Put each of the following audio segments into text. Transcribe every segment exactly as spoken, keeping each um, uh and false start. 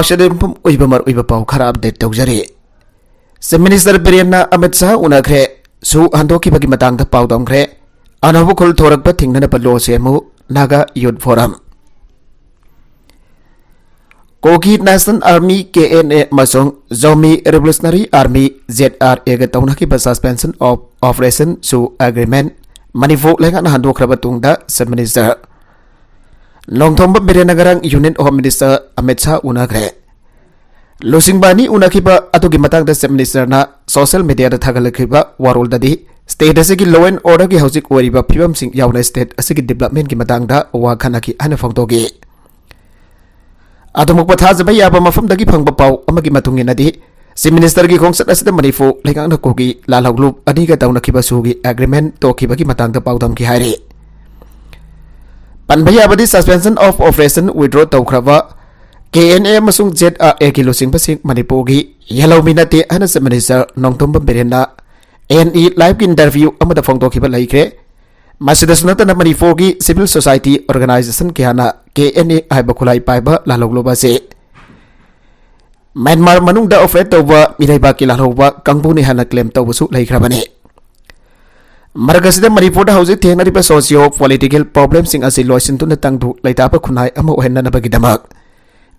ꯁꯤꯗ ꯃꯐꯝ ꯑꯣꯏꯕ ꯃꯔꯨꯑꯣꯏꯕ ꯄꯥꯎ ꯈꯔ ꯑꯞꯗꯦꯠ ꯇꯧꯖꯔꯤ꯫ ꯆꯤꯐ ꯃꯤꯅꯤꯁꯇꯔ ꯕꯤꯔꯦꯟꯅ ꯑꯃꯤꯠ ꯁꯥꯍ ꯎꯅꯈ꯭ꯔꯦ꯫ ꯁꯨ ꯍꯟꯗꯣꯛꯈꯤꯕꯒꯤ ꯃꯇꯥꯡꯗ ꯄꯥꯎꯗꯝꯈ꯭ꯔꯦ꯫ ꯑꯅꯧꯕ ꯈꯨꯜ ꯊꯣꯔꯛꯄ ꯊꯤꯡꯅꯅꯕ ꯂꯣ ꯁꯦꯝꯃꯨ, Naga youth forum. Kuki national army, K N A, ꯑꯃꯁꯨꯡ Zomi revolutionary army, Z R ꯑꯦꯒ ꯇꯧꯅꯈꯤꯕ suspension of operation ꯁꯨ ꯑꯦꯒ꯭ꯔꯤꯃꯦꯟ ꯃꯅꯤꯄꯨꯔ ꯂꯩꯉꯥꯛꯅ ꯍꯟꯗꯣꯛꯈ꯭ꯔꯕ ꯇꯨꯡꯗ ꯆꯤꯐ ꯃꯤꯅꯤꯁꯇꯔ ꯅꯣꯡꯊꯣꯝꯕꯝ ꯕꯤꯔꯦꯟꯅ ꯉꯔꯥꯡ union home minister Amit Shah ꯎꯅꯈ꯭ꯔꯦ꯫ ꯂꯨꯆꯤꯡꯕ ꯑꯅꯤ ꯎꯅꯈꯤꯕ ꯑꯗꯨꯒꯤ ꯃꯇꯥꯡꯗ ꯆꯤꯐ ꯃꯤꯅꯤꯁꯇꯔꯅ ꯁꯣꯁꯤꯌꯦꯜ ꯃꯤꯗꯤꯌꯥꯗ ꯊꯥꯒꯠꯂꯛꯈꯤꯕ ꯋꯥꯔꯣꯜꯗꯗꯤ, ꯁ꯭ꯇꯦꯠ ꯑꯁꯤꯒꯤ law and order ꯒꯤ ꯍꯧꯖꯤꯛ ꯑꯣꯏꯔꯤꯕ ꯐꯤꯕꯝꯁꯤꯡ ꯌꯥꯎꯅ ꯁ꯭ꯇꯦꯠ ꯑꯁꯤꯒꯤ ꯗꯤꯕꯂꯞꯃꯦꯟꯒꯤ ꯃꯇꯥꯡꯗ ꯋꯥ ꯈꯟꯅꯈꯤ ꯍꯥꯏꯅ ꯐꯣꯡꯗꯣꯛꯈꯤ꯫ ꯑꯗꯨꯃꯛꯄ ꯊꯥꯖꯕ ꯌꯥꯕ ꯃꯐꯝꯗꯒꯤ ꯐꯪꯕ ꯄꯥꯎ ꯑꯃꯒꯤ ꯃꯇꯨꯡ ꯏꯟꯅꯗꯤ, ꯆꯤꯐ ꯃꯤꯅꯤꯁꯇꯔꯒꯤ ꯈꯣꯡꯆꯠ ꯑꯁꯤꯗ ꯃꯅꯤꯄꯨꯔ ꯂꯩꯉꯥꯛꯅ ꯀꯣꯀꯤ ꯂꯥꯜꯍꯧꯂꯨꯞ ꯑꯅꯤꯒ ꯇꯧꯅꯈꯤꯕ ꯁꯨꯒꯤ ꯑꯦꯒ꯭ꯔꯤꯃꯦꯟ ꯇꯣꯛꯈꯤꯕꯒꯤ ꯃꯇꯥꯡꯗ ꯄꯥꯎꯗꯝꯈꯤ ꯍꯥꯏꯔꯤ꯫ ꯄꯟꯕ ꯌꯥꯕꯗꯤ, suspension of operation withdraw ꯇꯧꯈ꯭ꯔꯕ ꯀꯦ ꯑꯦꯟ ꯑꯦ ꯑꯃꯁꯨꯡ ꯖꯦꯗ ꯑꯥꯔ ꯑꯦꯒꯤ ꯂꯨꯆꯤꯡꯕꯁꯤꯡ ꯃꯅꯤꯄꯨꯔꯒꯤ ꯌꯦꯜꯍꯧꯃꯤ ꯅꯠꯇꯦ ꯍꯥꯏꯅ ꯆꯤꯐ ꯃꯤꯅꯤꯁꯇꯔ ꯅꯣꯡꯊꯣꯝꯕꯝ ꯕꯤꯔꯦꯟꯅ ꯑꯦꯟ ꯏ ꯂꯥꯏꯚꯀꯤ ꯏꯟꯇꯔꯚ꯭ꯌꯨ ꯑꯃꯗ ꯐꯣꯡꯗꯣꯛꯈꯤꯕ ꯂꯩꯈ꯭ꯔꯦ꯫ ꯃꯁꯤꯗꯁꯨ ꯅꯠꯇꯅ, ꯃꯅꯤꯄꯨꯔꯒꯤ ꯁꯤꯚꯤꯜ ꯁꯣꯁꯥꯏꯇꯤ ꯑꯣꯔꯒꯅꯥꯏꯖꯦꯁꯟ ꯀꯌꯥꯅ ꯀꯦ ꯑꯦꯟ ꯑꯦ ꯍꯥꯏꯕ ꯈꯨꯠꯂꯥꯏ ꯄꯥꯏꯕ ꯂꯥꯜꯍꯧꯂꯨꯞ ꯑꯁꯤ ꯃ꯭ꯌꯥꯟꯃꯥꯔ ꯃꯅꯨꯡꯗ ꯑꯣꯄꯔꯦꯠ ꯇꯧꯕ ꯃꯤꯔꯩꯕꯥꯛꯀꯤ ꯂꯥꯜꯍꯧꯕ ꯀꯥꯡꯕꯨꯅꯤ ꯍꯥꯏꯅ ꯀ꯭ꯂꯦꯝ ꯇꯧꯕꯁꯨ ꯂꯩꯈ꯭ꯔꯕꯅꯤ꯫ ꯃꯔꯛ ꯑꯁꯤꯗ, ꯃꯅꯤꯄꯨꯔꯗ ꯍꯧꯖꯤꯛ ꯊꯦꯡꯅꯔꯤꯕ ꯁꯣꯁꯤꯌꯣ ꯄꯣꯂꯤꯇꯤꯀꯦꯜ ꯄ꯭ꯔꯣꯕ꯭ꯂꯦꯝꯁꯤꯡ ꯑꯁꯤ ꯂꯣꯏꯁꯤꯟꯗꯨꯅ ꯇꯪꯗꯨ ꯂꯩꯇꯥꯕ ꯈꯨꯟꯅꯥꯏ ꯑꯃ ꯑꯣꯏꯍꯟꯅꯅꯕꯒꯤꯗꯃꯛ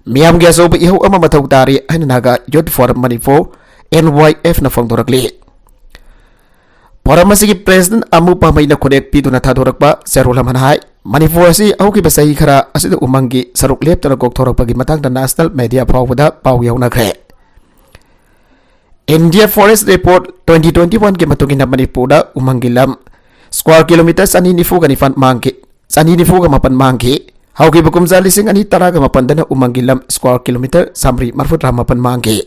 ꯃꯤꯌꯥꯝꯒꯤ ꯑꯆꯧꯕ ꯏꯍꯧ ꯑꯃ ꯃꯊꯧ ꯇꯥꯔꯤ ꯍꯥꯏꯅ Naga youth forum Manipur, N Y ꯑꯦꯐꯅ ꯐꯣꯡꯗꯣꯔꯛꯂꯤ꯫ ꯐꯣꯔꯝ ꯑꯁꯤꯒꯤ ꯄ꯭ꯔꯦꯁꯤꯗꯦꯟꯠ ꯑꯃꯨ ꯄꯥꯃꯩꯅ ꯈꯨꯗꯦꯛ ꯄꯤꯗꯨꯅ ꯊꯥꯗꯣꯔꯛꯄ ꯆꯦꯔꯣꯜ ꯑꯃꯅ ꯍꯥꯏ, ꯃꯅꯤꯄꯨꯔ ꯑꯁꯤ ꯍꯧꯈꯤꯕ ꯆꯍꯤ ꯈꯔ ꯑꯁꯤꯗ ꯎꯃꯪꯒꯤ ꯁꯔꯨꯛ ꯂꯦꯞꯇꯅ ꯀꯣꯛꯊꯣꯔꯛꯄꯒꯤ ꯃꯇꯥꯡꯗ ꯅꯦꯁꯅꯦꯜ ꯃꯦꯗꯤꯌꯥ ꯐꯥꯎꯕꯗ ꯄꯥꯎ ꯌꯧꯅꯈ꯭ꯔꯦ꯫ India forest report twenty twenty ꯋꯥꯟꯒꯤ ꯃꯇꯨꯡ ꯏꯟꯅ ꯃꯅꯤꯄꯨꯔꯗ ꯎꯃꯪꯒꯤ ꯂꯝ ꯁ꯭ꯀ꯭ꯋꯥꯔ ꯀꯤꯂꯣꯃꯤꯇꯔ ꯆꯅꯤ ꯅꯤꯐꯨꯒ ꯅꯤꯄꯥꯟ ꯃꯥꯡꯈꯤ, ꯆꯅꯤ ꯅꯤꯐꯨꯒ ꯃꯥꯄꯟ ꯃꯥꯡꯈꯤ꯫ ꯍꯧꯈꯤꯕ ꯀꯨꯝꯖꯥ ꯂꯤꯁꯤꯡ ꯑꯅꯤ ꯇꯔꯥꯒ ꯃꯥꯄꯟꯗꯅ ꯎꯃꯪꯒꯤ ꯂꯝ ꯁ꯭ꯀ꯭ꯋꯥꯔ ꯀꯤꯂꯣꯃꯤꯇꯔ ꯆꯥꯃꯔꯤ ꯃꯔꯐꯨꯇꯔꯥ ꯃꯥꯄꯟ ꯃꯥꯡꯈꯤ꯫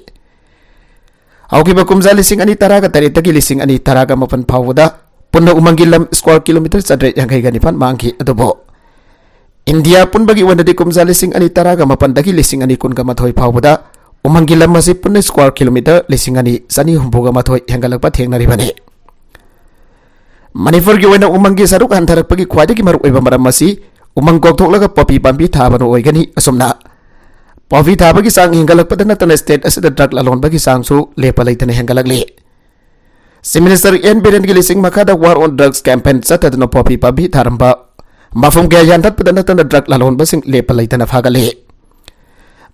ꯍꯧꯈꯤꯕ ꯀꯨꯝꯖꯥ ꯂꯤꯁꯤꯡ ꯑꯅꯤ ꯇꯔꯥꯒ ꯇꯔꯦꯠꯇꯒꯤ ꯂꯤꯁꯤꯡ ꯑꯅꯤ ꯇꯔꯥꯒ ꯃꯥꯄꯟ ꯐꯥꯎꯕꯗ ꯄꯨꯟꯅ ꯎꯃꯪꯒꯤ ꯂꯝ ꯁ꯭ꯀ꯭ꯋꯥꯔ ꯀꯤꯂꯣꯃꯤꯇꯔ ꯆꯥꯇ꯭ꯔꯦꯠ ꯌꯥꯡꯈꯩꯒ ꯅꯤꯄꯥꯟ ꯃꯥꯡꯈꯤ꯫ ꯑꯗꯨꯕꯨ ꯏꯟꯗꯤꯌꯥ ꯄꯨꯝꯕꯒꯤ ꯑꯣꯏꯅꯗꯤ ꯀꯨꯝꯖꯥ ꯂꯤꯁꯤꯡ ꯑꯅꯤ ꯇꯔꯥꯒ ꯃꯥꯄꯟꯗꯒꯤ ꯂꯤꯁꯤꯡ ꯑꯅꯤ ꯀꯨꯟꯒ ꯃꯥꯊꯣꯏ ꯐꯥꯎꯕꯗ ꯎꯃꯪꯒꯤ ꯂꯝ ꯑꯁꯤ ꯄꯨꯟꯅ ꯁ꯭ꯀ꯭ꯋꯥꯔ ꯀꯤꯂꯣꯃꯤꯇꯔ ꯂꯤꯁꯤꯡ ꯑꯅꯤ ꯆꯅꯤ ꯍꯨꯝꯐꯨꯒ ꯃꯥꯊꯣꯏ ꯍꯦꯟꯒꯠꯂꯛꯄ ꯊꯦꯡꯅꯔꯤꯕꯅꯤ꯫ ꯃꯅꯤꯄꯨꯔꯒꯤ ꯑꯣꯏꯅ ꯎꯃꯪꯒꯤ ꯁꯔꯨꯛ ꯍꯟꯊꯔꯛꯄꯒꯤ ꯈ꯭ꯋꯥꯏꯗꯒꯤ ꯃꯔꯨꯑꯣꯏꯕ ꯃꯔꯝ ꯑꯁꯤ ꯎꯃꯪ ꯀꯣꯛꯊꯣꯛꯂꯒ ꯄꯣꯄꯤ ꯄꯥꯝꯕꯤ ꯊꯥꯕꯅ ꯑꯣꯏꯒꯅꯤ꯫ ꯑꯁꯨꯝꯅ ꯄꯣꯄꯤ ꯊꯥꯕꯒꯤ ꯆꯥꯡ ꯍꯦꯟꯒꯠꯂꯛꯄꯗ ꯅꯠꯇꯅ state ꯑꯁꯤꯗ drug ꯂꯂꯣꯟꯕꯒꯤ ꯆꯥꯡꯁꯨ ꯂꯦꯞꯄ ꯂꯩꯇꯅ ꯍꯦꯟꯒꯠꯂꯛꯂꯤ꯫ Chief Minister ꯑꯦꯟ ꯕꯤꯔꯦꯟꯒꯤ ꯂꯨꯆꯤꯡ ꯃꯈꯥꯗ War on Drugs campaign ꯆꯠꯊꯗꯨꯅ ꯄꯣꯄꯤ ꯄꯥꯝꯕꯤ ꯊꯥꯔꯝꯕ ꯃꯐꯝ ꯀꯌꯥ ꯌꯥꯟꯊꯠꯄꯗ ꯅꯠꯇꯅ drug ꯂꯂꯣꯟꯕꯁꯤꯡ ꯂꯦꯞꯄ ꯂꯩꯇꯅ ꯐꯥꯒꯠꯂꯤ꯫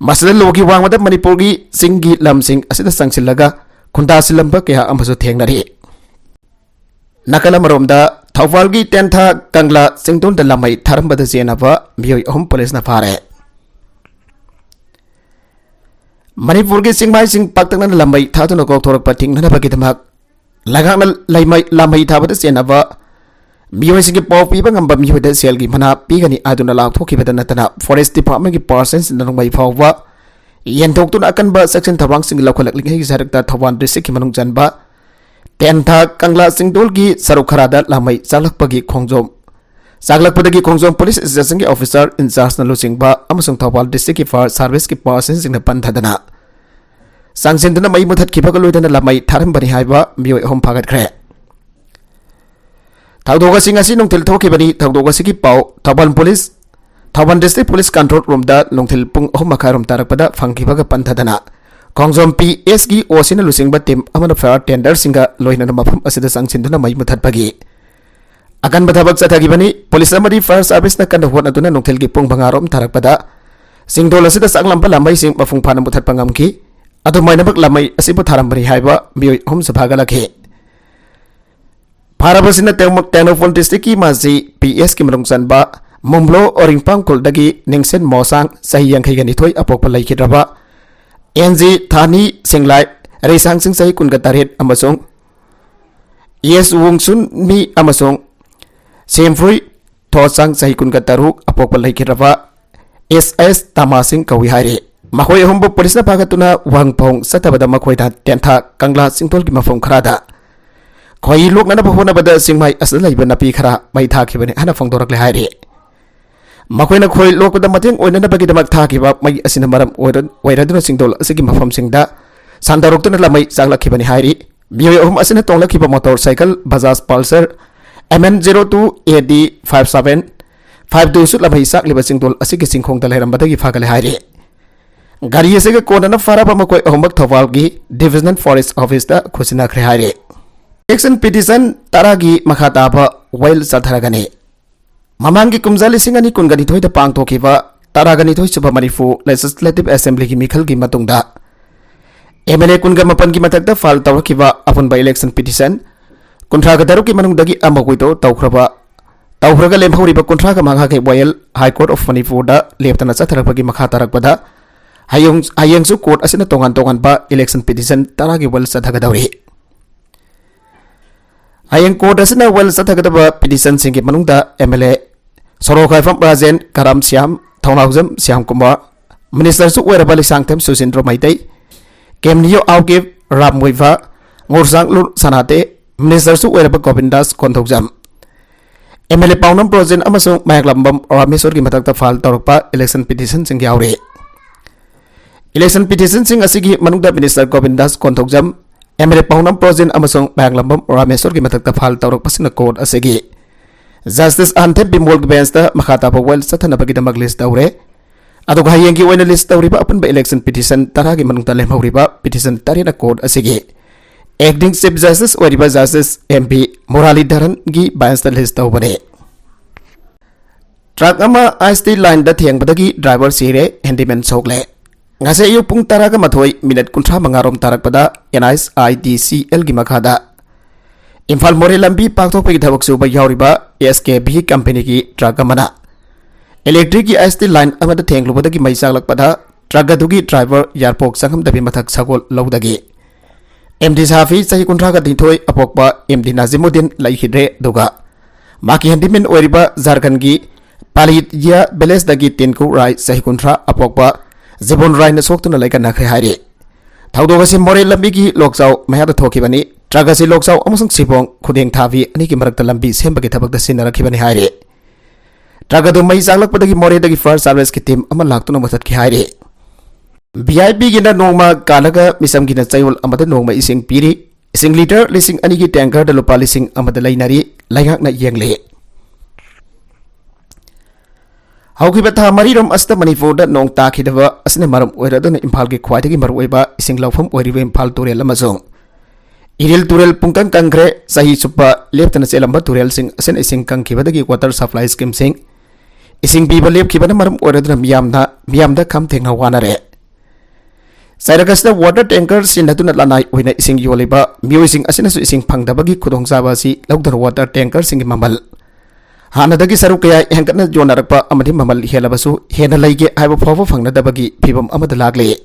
ꯃꯁꯤꯗ ꯂꯣꯒꯤ ꯋꯥꯡꯃꯗ ꯃꯅꯤꯄꯨꯔꯒꯤ ꯆꯤꯡꯒꯤ ꯂꯝꯁꯤꯡ ꯑꯁꯤꯗ ꯆꯪꯁꯤꯜꯂꯒ ꯈꯨꯟꯗꯥ ꯁꯤꯜꯂꯝꯕ ꯀꯌꯥ ꯑꯃꯁꯨ ꯊꯦꯡꯅꯔꯤ꯫ ꯅꯥꯀꯜ ꯑꯃꯔꯣꯝꯗ, ꯊꯧꯕꯥꯜꯒꯤ ꯇꯦꯟꯊꯥ ꯀꯪꯂꯥ ꯆꯤꯡꯗꯣꯟꯗ ꯂꯥꯃꯩ ꯊꯥꯔꯝꯕꯗ ꯆꯦꯟꯅꯕ ꯃꯤꯑꯣꯏ ꯑꯍꯨꯝ ꯄꯨꯂꯤꯁꯅ ꯐꯥꯔꯦ꯫ ꯃꯅꯤꯄꯨꯔꯒꯤ ꯆꯤꯡꯃꯥꯏꯁꯤꯡ ꯄꯥꯛꯇꯛꯅꯅ ꯂꯥꯃꯩ ꯊꯥꯗꯨꯅ ꯀꯣꯛꯊꯣꯔꯛꯄ ꯊꯤꯡꯅꯅꯕꯒꯤꯗꯃꯛ ꯂꯩꯉꯥꯛꯅ ꯂꯩꯃꯩ-, ꯂꯥꯃꯩ ꯊꯥꯕꯗ ꯆꯦꯟꯅꯕ ꯃꯤꯑꯣꯏꯁꯤꯡꯒꯤ ꯄꯥꯎ ꯄꯤꯕ ꯉꯝꯕ ꯃꯤꯑꯣꯏꯗ ꯁꯦꯜꯒꯤ ꯃꯅꯥ ꯄꯤꯒꯅꯤ ꯍꯥꯏꯗꯨꯅ ꯂꯥꯎꯊꯣꯛꯈꯤꯕꯗ ꯅꯠꯇꯅ, Forest Departmentꯀꯤ personnelꯁꯤꯡꯅ ꯅꯣꯡꯃꯩ ꯐꯥꯎꯕ ꯌꯦꯟꯊꯣꯛꯇꯨꯅ ꯑꯀꯟꯕ ꯆꯦꯛꯁꯤꯟ ꯊꯧꯔꯥꯡꯁꯤꯡ ꯂꯧꯈꯠꯂꯛꯂꯤꯉꯩꯒꯤ ꯁꯔꯛꯇ ꯊꯧꯕꯥꯜ districtꯀꯤ ꯃꯅꯨꯡ ꯆꯟꯕ ꯇꯦꯟꯊꯥ ꯀꯪꯂꯥ ꯆꯤꯡꯗꯣꯜꯒꯤ ꯁꯔꯨꯛ ꯈꯔꯗ ꯂꯥꯃꯩ ꯆꯥꯛꯂꯛꯄꯒꯤ ꯈꯣꯡꯖꯣꯝ, ꯆꯥꯛꯂꯛꯄꯗꯒꯤ ꯈꯣꯡꯖꯣꯝ police stationꯒꯤ officer in chargeꯅ ꯂꯨꯆꯤꯡꯕ ꯑꯃꯁꯨꯡ ꯊꯧꯕꯥꯜ districtꯀꯤ fire serviceꯀꯤ personnelꯁꯤꯡꯅ ꯄꯟꯊꯗꯅ ꯆꯪꯁꯤꯟꯗꯨꯅ ꯃꯩ ꯃꯨꯊꯠꯈꯤꯕꯒ ꯂꯣꯏꯅꯅ ꯂꯥꯃꯩ ꯊꯥꯔꯝꯕꯅꯤ ꯍꯥꯏꯕ ꯃꯤꯑꯣꯏ ꯑꯍꯨꯝ ꯐꯥꯒꯠꯈ꯭ꯔꯦ꯫ ꯊꯧꯗꯣꯛ ꯑꯁꯤ ꯉꯁꯤ ꯅꯨꯡꯊꯤꯜ ꯊꯣꯛꯈꯤꯕꯅꯤ꯫ ꯊꯧꯗꯣꯛ ꯑꯁꯤꯒꯤ ꯄꯥꯎ Thoubal police, Thoubal district police control roomꯗ ꯅꯨꯡꯊꯤꯜ ꯄꯨꯡ ꯑꯍꯨꯝ ꯃꯈꯥꯏꯔꯣꯝ ꯇꯥꯔꯛꯄꯗ ꯐꯪꯈꯤꯕꯒ ꯄꯟꯊꯗꯅ ꯈꯣꯡꯖꯣꯝ PSꯒꯤ OCꯅ ꯂꯨꯆꯤꯡꯕ team ꯑꯃꯅ fire tenderꯁꯤꯡꯒ ꯂꯣꯏꯅꯅ ꯃꯐꯝ ꯑꯁꯤꯗ ꯆꯪꯁꯤꯟꯗꯨꯅ ꯃꯩ ꯃꯨꯊꯠꯄꯒꯤ ꯑꯀꯟꯕ ꯊꯕꯛ ꯆꯠꯊꯈꯤꯕꯅꯤ꯫ Police ꯑꯃꯗꯤ fire serviceꯅ ꯀꯟꯅ ꯍꯣꯠꯅꯗꯨꯅ ꯅꯨꯡꯊꯤꯜꯒꯤ ꯄꯨꯡ ꯃꯉꯥꯔꯣꯝ ꯊꯥꯔꯛꯄꯗ ꯆꯤꯡꯗꯣꯜ ꯑꯁꯤꯗ ꯆꯥꯛꯂꯝꯕ ꯂꯥꯃꯩꯁꯤꯡ ꯃꯄꯨꯡ ꯐꯥꯅ ꯃꯨꯊꯠꯄ ꯉꯝꯈꯤ꯫ ꯑꯗꯨꯃꯥꯏꯅꯃꯛ ꯂꯥꯃꯩ ꯑꯁꯤꯕꯨ ꯊꯥꯔꯝꯕꯅꯤ ꯍꯥꯏꯕ ꯃꯤꯑꯣꯏ ꯑꯍꯨꯝꯁꯨ ꯐꯥꯒꯠꯂꯛꯈꯤ꯫ ꯐꯥꯔꯕꯁꯤꯅ ꯇꯦꯡ-, ꯇꯦꯡꯅꯧꯄꯜ districtꯀꯤ ꯃꯥꯖꯤ PSꯀꯤ ꯃꯅꯨꯡ ꯆꯟꯕ ꯃꯨꯝꯂꯣ ꯑꯣꯔꯤꯡꯄꯥꯝ ꯈꯨꯜꯗꯒꯤ ꯅꯤꯡꯁꯦꯟ ꯃꯣꯁꯥꯡ, ꯆꯍꯤ ꯌꯥꯡꯈꯩꯒ ꯅꯤꯊꯣꯏ, ꯑꯄꯣꯛꯄ ꯂꯩꯈꯤꯗ꯭ꯔꯕ ꯑꯦꯟ ꯖꯤ ꯊꯥꯅꯤ ꯁꯤꯡꯂꯥꯏ, ꯔꯩꯁꯥꯡꯁꯤꯡ, ꯆꯍꯤ ꯀꯨꯟꯒ ꯇꯔꯦꯠ, ꯑꯃꯁꯨꯡ ꯑꯦꯁ ꯋꯨꯡꯁꯨꯟ ꯃꯤ ꯑꯃꯁꯨꯡ ꯁꯦꯝꯐꯨꯏ ꯊꯣꯆꯥꯡ, ꯆꯍꯤ ꯀꯨꯟꯒ ꯇꯔꯨꯛ, ꯑꯄꯣꯛꯄ ꯂꯩꯈꯤꯗ꯭ꯔꯕ ꯑꯦꯁ ꯑꯦꯁ ꯇꯃꯥꯁꯤꯡ ꯀꯧꯏ ꯍꯥꯏꯔꯤ꯫ ꯃꯈꯣꯏ ꯑꯍꯨꯝꯕꯨ ꯄꯨꯂꯤꯁꯅ ꯐꯥꯒꯠꯇꯨꯅ ꯋꯥꯍꯪ ꯐꯥꯎ ꯆꯠꯊꯕꯗ ꯃꯈꯣꯏꯅ ꯇꯦꯟꯊꯥ ꯀꯪꯂꯥ ꯆꯤꯡꯗꯣꯜꯒꯤ ꯃꯐꯝ ꯈꯔꯗ ꯈꯣꯏꯍꯤ ꯂꯣꯛꯅꯅꯕ ꯍꯣꯠꯅꯕꯗ ꯆꯤꯡꯃꯥꯏ ꯑꯁꯤꯗ ꯂꯩꯕ ꯅꯥꯄꯤ ꯈꯔ ꯃꯩ ꯊꯥꯈꯤꯕꯅꯤ ꯍꯥꯏꯅ ꯐꯣꯡꯗꯣꯔꯛꯂꯦ ꯍꯥꯏꯔꯤ꯫ ꯃꯈꯣꯏꯅ ꯈꯣꯏ ꯂꯣꯛꯄꯗ ꯃꯇꯦꯡ ꯑꯣꯏꯅꯅꯕꯒꯤꯗꯃꯛ ꯊꯥꯈꯤꯕ ꯃꯩ ꯑꯁꯤꯅ ꯃꯔꯝ ꯑꯣꯏꯔ-, ꯑꯣꯏꯔꯗꯨꯅ ꯆꯤꯡꯗꯣꯜ ꯑꯁꯤꯒꯤ ꯃꯐꯝꯁꯤꯡꯗ ꯁꯟꯗꯣꯔꯛꯇꯨꯅ ꯂꯥꯃꯩ ꯆꯥꯛꯂꯛꯈꯤꯕꯅꯤ ꯍꯥꯏꯔꯤ꯫ ꯃꯤꯑꯣꯏ ꯑꯍꯨꯝ ꯑꯁꯤꯅ ꯇꯣꯡꯂꯛꯈꯤꯕ motorcycle Bajaj Pulsar M N zero two A D five seven five two ꯁꯨ ꯂꯥꯃꯩ ꯆꯥꯛꯂꯤꯕ ꯆꯤꯡꯗꯣꯜ ꯑꯁꯤꯒꯤ ꯆꯤꯡꯈꯣꯡꯗ ꯂꯩꯔꯝꯕꯗꯒꯤ ꯐꯥꯒꯠꯂꯦ ꯍꯥꯏꯔꯤ꯫ ꯒꯥꯔꯤ ꯑꯁꯤꯒ ꯀꯣꯟꯅꯅ ꯐꯥꯔꯕ ꯃꯈꯣꯏ ꯑꯍꯨꯝꯃꯛ ꯊꯧꯕꯥꯜꯒꯤ Divisional Forest Officeꯇ ꯈꯨꯠꯁꯤꯟꯅꯈ꯭ꯔꯦ ꯍꯥꯏꯔꯤ꯫ Election petition ꯇꯔꯥꯒꯤ ꯃꯈꯥ ꯇꯥꯕ ꯋꯥꯌꯦꯜ ꯆꯠꯊꯔꯒꯅꯤ꯫ ꯃꯃꯥꯡꯒꯤ ꯀꯨꯝꯖꯥ ꯂꯤꯁꯤꯡ ꯑꯅꯤ ꯀꯨꯟꯒ ꯅꯤꯊꯣꯏꯗ ꯄꯥꯡꯊꯣꯛꯈꯤꯕ ꯇꯔꯥꯒ ꯅꯤꯊꯣꯏ ꯁꯨꯕ ꯃꯅꯤꯄꯨꯔ Legislative Assemblyꯒꯤ ꯃꯤꯈꯜꯒꯤ ꯃꯇꯨꯡꯗ MLA ꯀꯨꯟꯒ ꯃꯥꯄꯟꯒꯤ ꯃꯊꯛꯇ file ꯇꯧꯔꯛꯈꯤꯕ ꯑꯄꯨꯟꯕ election petition ꯀꯨꯟꯊ꯭ꯔꯥꯒ ꯇꯔꯨꯛꯀꯤ ꯃꯅꯨꯡꯗꯒꯤ ꯑꯃ withdraw ꯇꯧꯈ꯭ꯔꯕ, ꯇꯧꯈ꯭ꯔꯒ ꯂꯦꯝꯍꯧꯔꯤꯕ ꯀꯨꯟꯊ꯭ꯔꯥꯒ ꯃꯉꯥꯒꯤ ꯋꯥꯌꯦꯜ High Court of ꯃꯅꯤꯄꯨꯔꯗ ꯂꯦꯞꯇꯅ ꯆꯠꯊꯔꯛꯄꯒꯤ ꯃꯈꯥ ꯇꯥꯔꯛꯄꯗ ꯍꯌꯦꯡ, ꯍꯌꯦꯡꯁꯨ court ꯑꯁꯤꯅ ꯇꯣꯉꯥꯟ ꯇꯣꯉꯥꯟꯕ election petition ꯇꯔꯥꯒꯤ ꯋꯥꯌꯦꯜ ꯆꯠꯊꯒꯗꯧꯔꯤ꯫ ꯍꯌꯦꯡ court ꯑꯁꯤꯅ ꯋꯥꯌꯦꯜ ꯆꯠꯊꯒꯗꯕ petitionꯁꯤꯡꯒꯤ ꯃꯅꯨꯡꯗ MLA ꯁꯣꯔꯣꯛꯈꯥꯏꯐꯝ ꯔꯥꯖꯦꯟ, ꯀꯔꯥꯝ ꯁ꯭ꯌꯥꯝ, ꯊꯧꯅꯥꯎꯖꯝ ꯁ꯭ꯌꯥꯝ ꯀꯨꯃꯥꯔ, ministerꯁꯨ ꯑꯣꯏꯔꯕ ꯂꯤꯁꯥꯡꯊꯦꯝ ꯁꯨꯁꯤꯟꯗ꯭ꯔꯣ ꯃꯩꯇꯩ, ꯀꯦꯝꯅꯤꯌꯣ ꯑꯥꯎꯀꯤꯞ, ꯔꯥꯝ ꯃꯣꯏꯕ, ꯉꯣꯔꯁꯥꯡꯂꯨꯔ ꯁꯅꯥꯇꯦ, ministerꯁꯨ ꯑꯣꯏꯔꯕ ꯒꯣꯕꯤꯟꯗꯥꯁ ꯀꯣꯟꯊꯧꯖꯝ, MLA ꯄꯥꯎꯅꯝ ꯕ꯭ꯔꯣꯖꯦꯟ ꯑꯃꯁꯨꯡ ꯃꯌꯥꯡꯂꯝꯕꯝ ꯔꯥꯃꯦꯁꯣꯔꯒꯤ ꯃꯊꯛꯇ file ꯇꯧꯔꯛꯄ election petitionꯁꯤꯡ ꯌꯥꯎꯔꯤ꯫ Election petitionꯁꯤꯡ ꯑꯁꯤꯒꯤ ꯃꯅꯨꯡꯗ minister ꯒꯣꯕꯤꯟꯗꯥꯁ ꯀꯣꯟꯊꯧꯖꯝ, MLA ꯄꯥꯎꯅꯝ ꯕ꯭ꯔꯣꯖꯦꯟ ꯑꯃꯁꯨꯡ ꯃꯌꯥꯡꯂꯝꯕꯝ ꯔꯥꯃꯦꯁꯣꯔꯒꯤ ꯃꯊꯛꯇ file ꯇꯧꯔꯛꯄꯁꯤꯡꯅ court ꯑꯁꯤꯒꯤ Justice ꯑꯥꯟꯊꯦꯝ ꯕꯤꯃꯣꯜꯒꯤ benchꯇ ꯃꯈꯥ ꯇꯥꯕ ꯋꯥꯌꯦꯜ ꯆꯠꯊꯅꯕꯒꯤꯗꯃꯛ list ꯇꯧꯔꯦ꯫ ꯑꯗꯨꯒ ꯍꯌꯦꯡꯒꯤ ꯑꯣꯏꯅ list ꯇꯧꯔꯤꯕ ꯑꯄꯨꯟꯕ election petition ꯇꯔꯥꯒꯤ ꯃꯅꯨꯡꯗ ꯂꯦꯝꯍꯧꯔꯤꯕ petition ꯇꯔꯦꯠꯅ court ꯑꯁꯤꯒꯤ Acting Chief Justice ꯑꯣꯏꯔꯤꯕ Justice M B ꯃꯨꯔꯥꯂꯤꯙꯔꯟꯒꯤ benchꯇ list ꯇꯧꯕꯅꯦ꯫ Truck ꯑꯃ ice tea lineꯗ ꯊꯦꯡꯕꯗꯒꯤ driver ꯁꯤꯔꯦ, handyman ꯁꯣꯛꯂꯦ꯫ ꯉꯁꯤ ꯑꯌꯨꯛ ꯄꯨꯡ ꯇꯔꯥꯒ ꯃꯥꯊꯣꯏ minute ꯀꯨꯟꯊ꯭ꯔꯥ ꯃꯉꯥ ꯔꯣꯝ ꯇꯥꯔꯛꯄꯗ NHIDCLꯒꯤ ꯃꯈꯥꯗ ꯏꯝꯐꯥꯜ ꯃꯣꯔꯦ ꯂꯝꯕꯤ ꯄꯥꯛꯊꯣꯛꯄꯒꯤ ꯊꯕꯛ ꯁꯨꯕ ꯌꯥꯎꯔꯤꯕ SKB companyꯒꯤ truck ꯑꯃꯅ electricꯀꯤ ice tea line ꯑꯃꯗ ꯊꯦꯡꯂꯨꯕꯗꯒꯤ ꯃꯩ ꯆꯥꯛꯂꯛꯄꯗ truck ꯑꯗꯨꯒꯤ driver ꯌꯥꯔꯄꯣꯛ ꯆꯪꯉꯝꯗꯕꯤ ꯃꯊꯛ ꯁꯒꯣꯜ ꯂꯧꯗꯒꯤ MD ꯁꯥꯐꯤ, ꯆꯍꯤ ꯀꯨꯟꯊ꯭ꯔꯥꯒ ꯅꯤꯊꯣꯏ ꯑꯄꯣꯛꯄ MD ꯅꯥꯖꯤꯃꯨꯗꯤꯟ ꯂꯩꯈꯤꯗ꯭ꯔꯦ꯫ ꯑꯗꯨꯒ ꯃꯍꯥꯛꯀꯤ handyman ꯑꯣꯏꯔꯤꯕ ꯖꯥꯔꯈꯟꯒꯤ ꯄꯥꯂꯤꯌꯥ villageꯗꯒꯤ ꯇꯤꯟꯀꯨ ꯔꯥꯏ, ꯆꯍꯤ ꯀꯨꯟꯊ꯭ꯔꯥ ꯑꯄꯣꯛꯄ ꯖꯤꯕꯣꯟ ꯔꯥꯏꯅ ꯁꯣꯛꯇꯨꯅ ꯂꯩꯀꯠꯅꯈ꯭ꯔꯦ ꯍꯥꯏꯔꯤ꯫ ꯊꯧꯗꯣꯛ ꯑꯁꯤ ꯃꯣꯔꯦ ꯂꯝꯕꯤꯒꯤ ꯂꯣꯛꯆꯥꯎ ꯃꯌꯥꯗ ꯊꯣꯛꯈꯤꯕꯅꯤ꯫ Truck ꯑꯁꯤ ꯂꯣꯛꯆꯥꯎ ꯑꯃꯁꯨꯡ ꯁꯤꯕꯣꯡ ꯈꯨꯗꯦꯡ ꯊꯥꯕꯤ ꯑꯅꯤꯒꯤ ꯃꯔꯛꯇ ꯂꯝꯕꯤ ꯁꯦꯝꯕꯒꯤ ꯊꯕꯛꯇ ꯁꯤꯖꯤꯟꯅꯔꯛꯈꯤꯕꯅꯤ ꯍꯥꯏꯔꯤ꯫ Truck ꯑꯗꯨ ꯃꯩ ꯆꯥꯛꯂꯛꯄꯗꯒꯤ ꯃꯣꯔꯦꯗꯒꯤ fire serviceꯀꯤ team ꯑꯃ ꯂꯥꯛꯇꯨꯅ ꯃꯨꯊꯠꯈꯤ ꯍꯥꯏꯔꯤ꯫ VIPꯒꯤꯅ ꯅꯣꯡꯃ ꯀꯥꯜꯂꯒ ꯃꯤꯆꯝꯒꯤꯅ ꯆꯌꯣꯜ ꯑꯃꯗ ꯅꯣꯡꯃ ꯏꯁꯤꯡ ꯄꯤꯔꯤ꯫ ꯏꯁꯤꯡ litre ꯂꯤꯁꯤꯡ ꯑꯅꯤꯒꯤ tankerꯗ ꯂꯨꯄꯥ ꯂꯤꯁꯤꯡ ꯑꯃꯗ ꯂꯩꯅꯔꯤ꯫ ꯂꯩꯉꯥꯛꯅ ꯌꯦꯡꯂꯤ꯫ ꯍꯧꯈꯤꯕ ꯊꯥ ꯃꯔꯤꯔꯣꯝ ꯑꯁꯤꯗ ꯃꯅꯤꯄꯨꯔꯗ ꯅꯣꯡ ꯇꯥꯈꯤꯗꯕ ꯑꯁꯤꯅ ꯃꯔꯝ ꯑꯣꯏꯔꯗꯨꯅ ꯏꯝꯐꯥꯜꯒꯤ ꯈ꯭ꯋꯥꯏꯗꯒꯤ ꯃꯔꯨꯑꯣꯏꯕ ꯏꯁꯤꯡ ꯂꯧꯐꯝ ꯑꯣꯏꯔꯤꯕ ꯏꯝꯐꯥꯜ ꯇꯨꯔꯦꯜ ꯑꯃꯁꯨꯡ ꯏꯔꯤꯜ ꯇꯨꯔꯦꯜ ꯄꯨꯡꯀꯪ ꯀꯪꯈ꯭ꯔꯦ꯫ ꯆꯍꯤ ꯆꯨꯞꯄ ꯂꯦꯞꯇꯅ ꯆꯦꯜꯂꯝꯕ ꯇꯨꯔꯦꯜꯁꯤꯡ ꯑꯁꯤꯅ ꯏꯁꯤꯡ ꯀꯪꯈꯤꯕꯗꯒꯤ water supply schemeꯁꯤꯡ ꯏꯁꯤꯡ ꯄꯤꯕ ꯂꯦꯞꯈꯤꯕꯅ ꯃꯔꯝ ꯑꯣꯏꯔꯗꯨꯅ ꯃꯤꯌꯥꯝꯅ, ꯃꯤꯌꯥꯝꯗ ꯈꯝ ꯊꯦꯡꯅ ꯋꯥꯅꯔꯦ꯫ ꯆꯩꯔꯛ ꯑꯁꯤꯗ water tanker ꯁꯤꯖꯤꯟꯅꯗꯨꯅ ꯂꯅꯥꯏ ꯑꯣꯏꯅ ꯏꯁꯤꯡ ꯌꯣꯜꯂꯤꯕ ꯃꯤꯑꯣꯏꯁꯤꯡ ꯑꯁꯤꯅꯁꯨ ꯏꯁꯤꯡ ꯐꯪꯗꯕꯒꯤ ꯈꯨꯗꯣꯡꯆꯥꯕ ꯑꯁꯤ ꯂꯧꯗꯨꯅ water tankerꯁꯤꯡꯒꯤ ꯃꯃꯜ ꯍꯥꯟꯅꯗꯒꯤ ꯁꯔꯨꯛ ꯀꯌꯥ ꯍꯦꯟꯒꯠꯅ ꯌꯣꯟꯅꯔꯛꯄ ꯑꯃꯗꯤ ꯃꯃꯜ ꯍꯦꯜꯂꯕꯁꯨ ꯍꯦꯟꯅ ꯂꯩꯒꯦ ꯍꯥꯏꯕ ꯐꯥꯎꯕ ꯐꯪꯅꯗꯕꯒꯤ ꯐꯤꯕꯝ ꯑꯃꯗ ꯂꯥꯛꯂꯤ꯫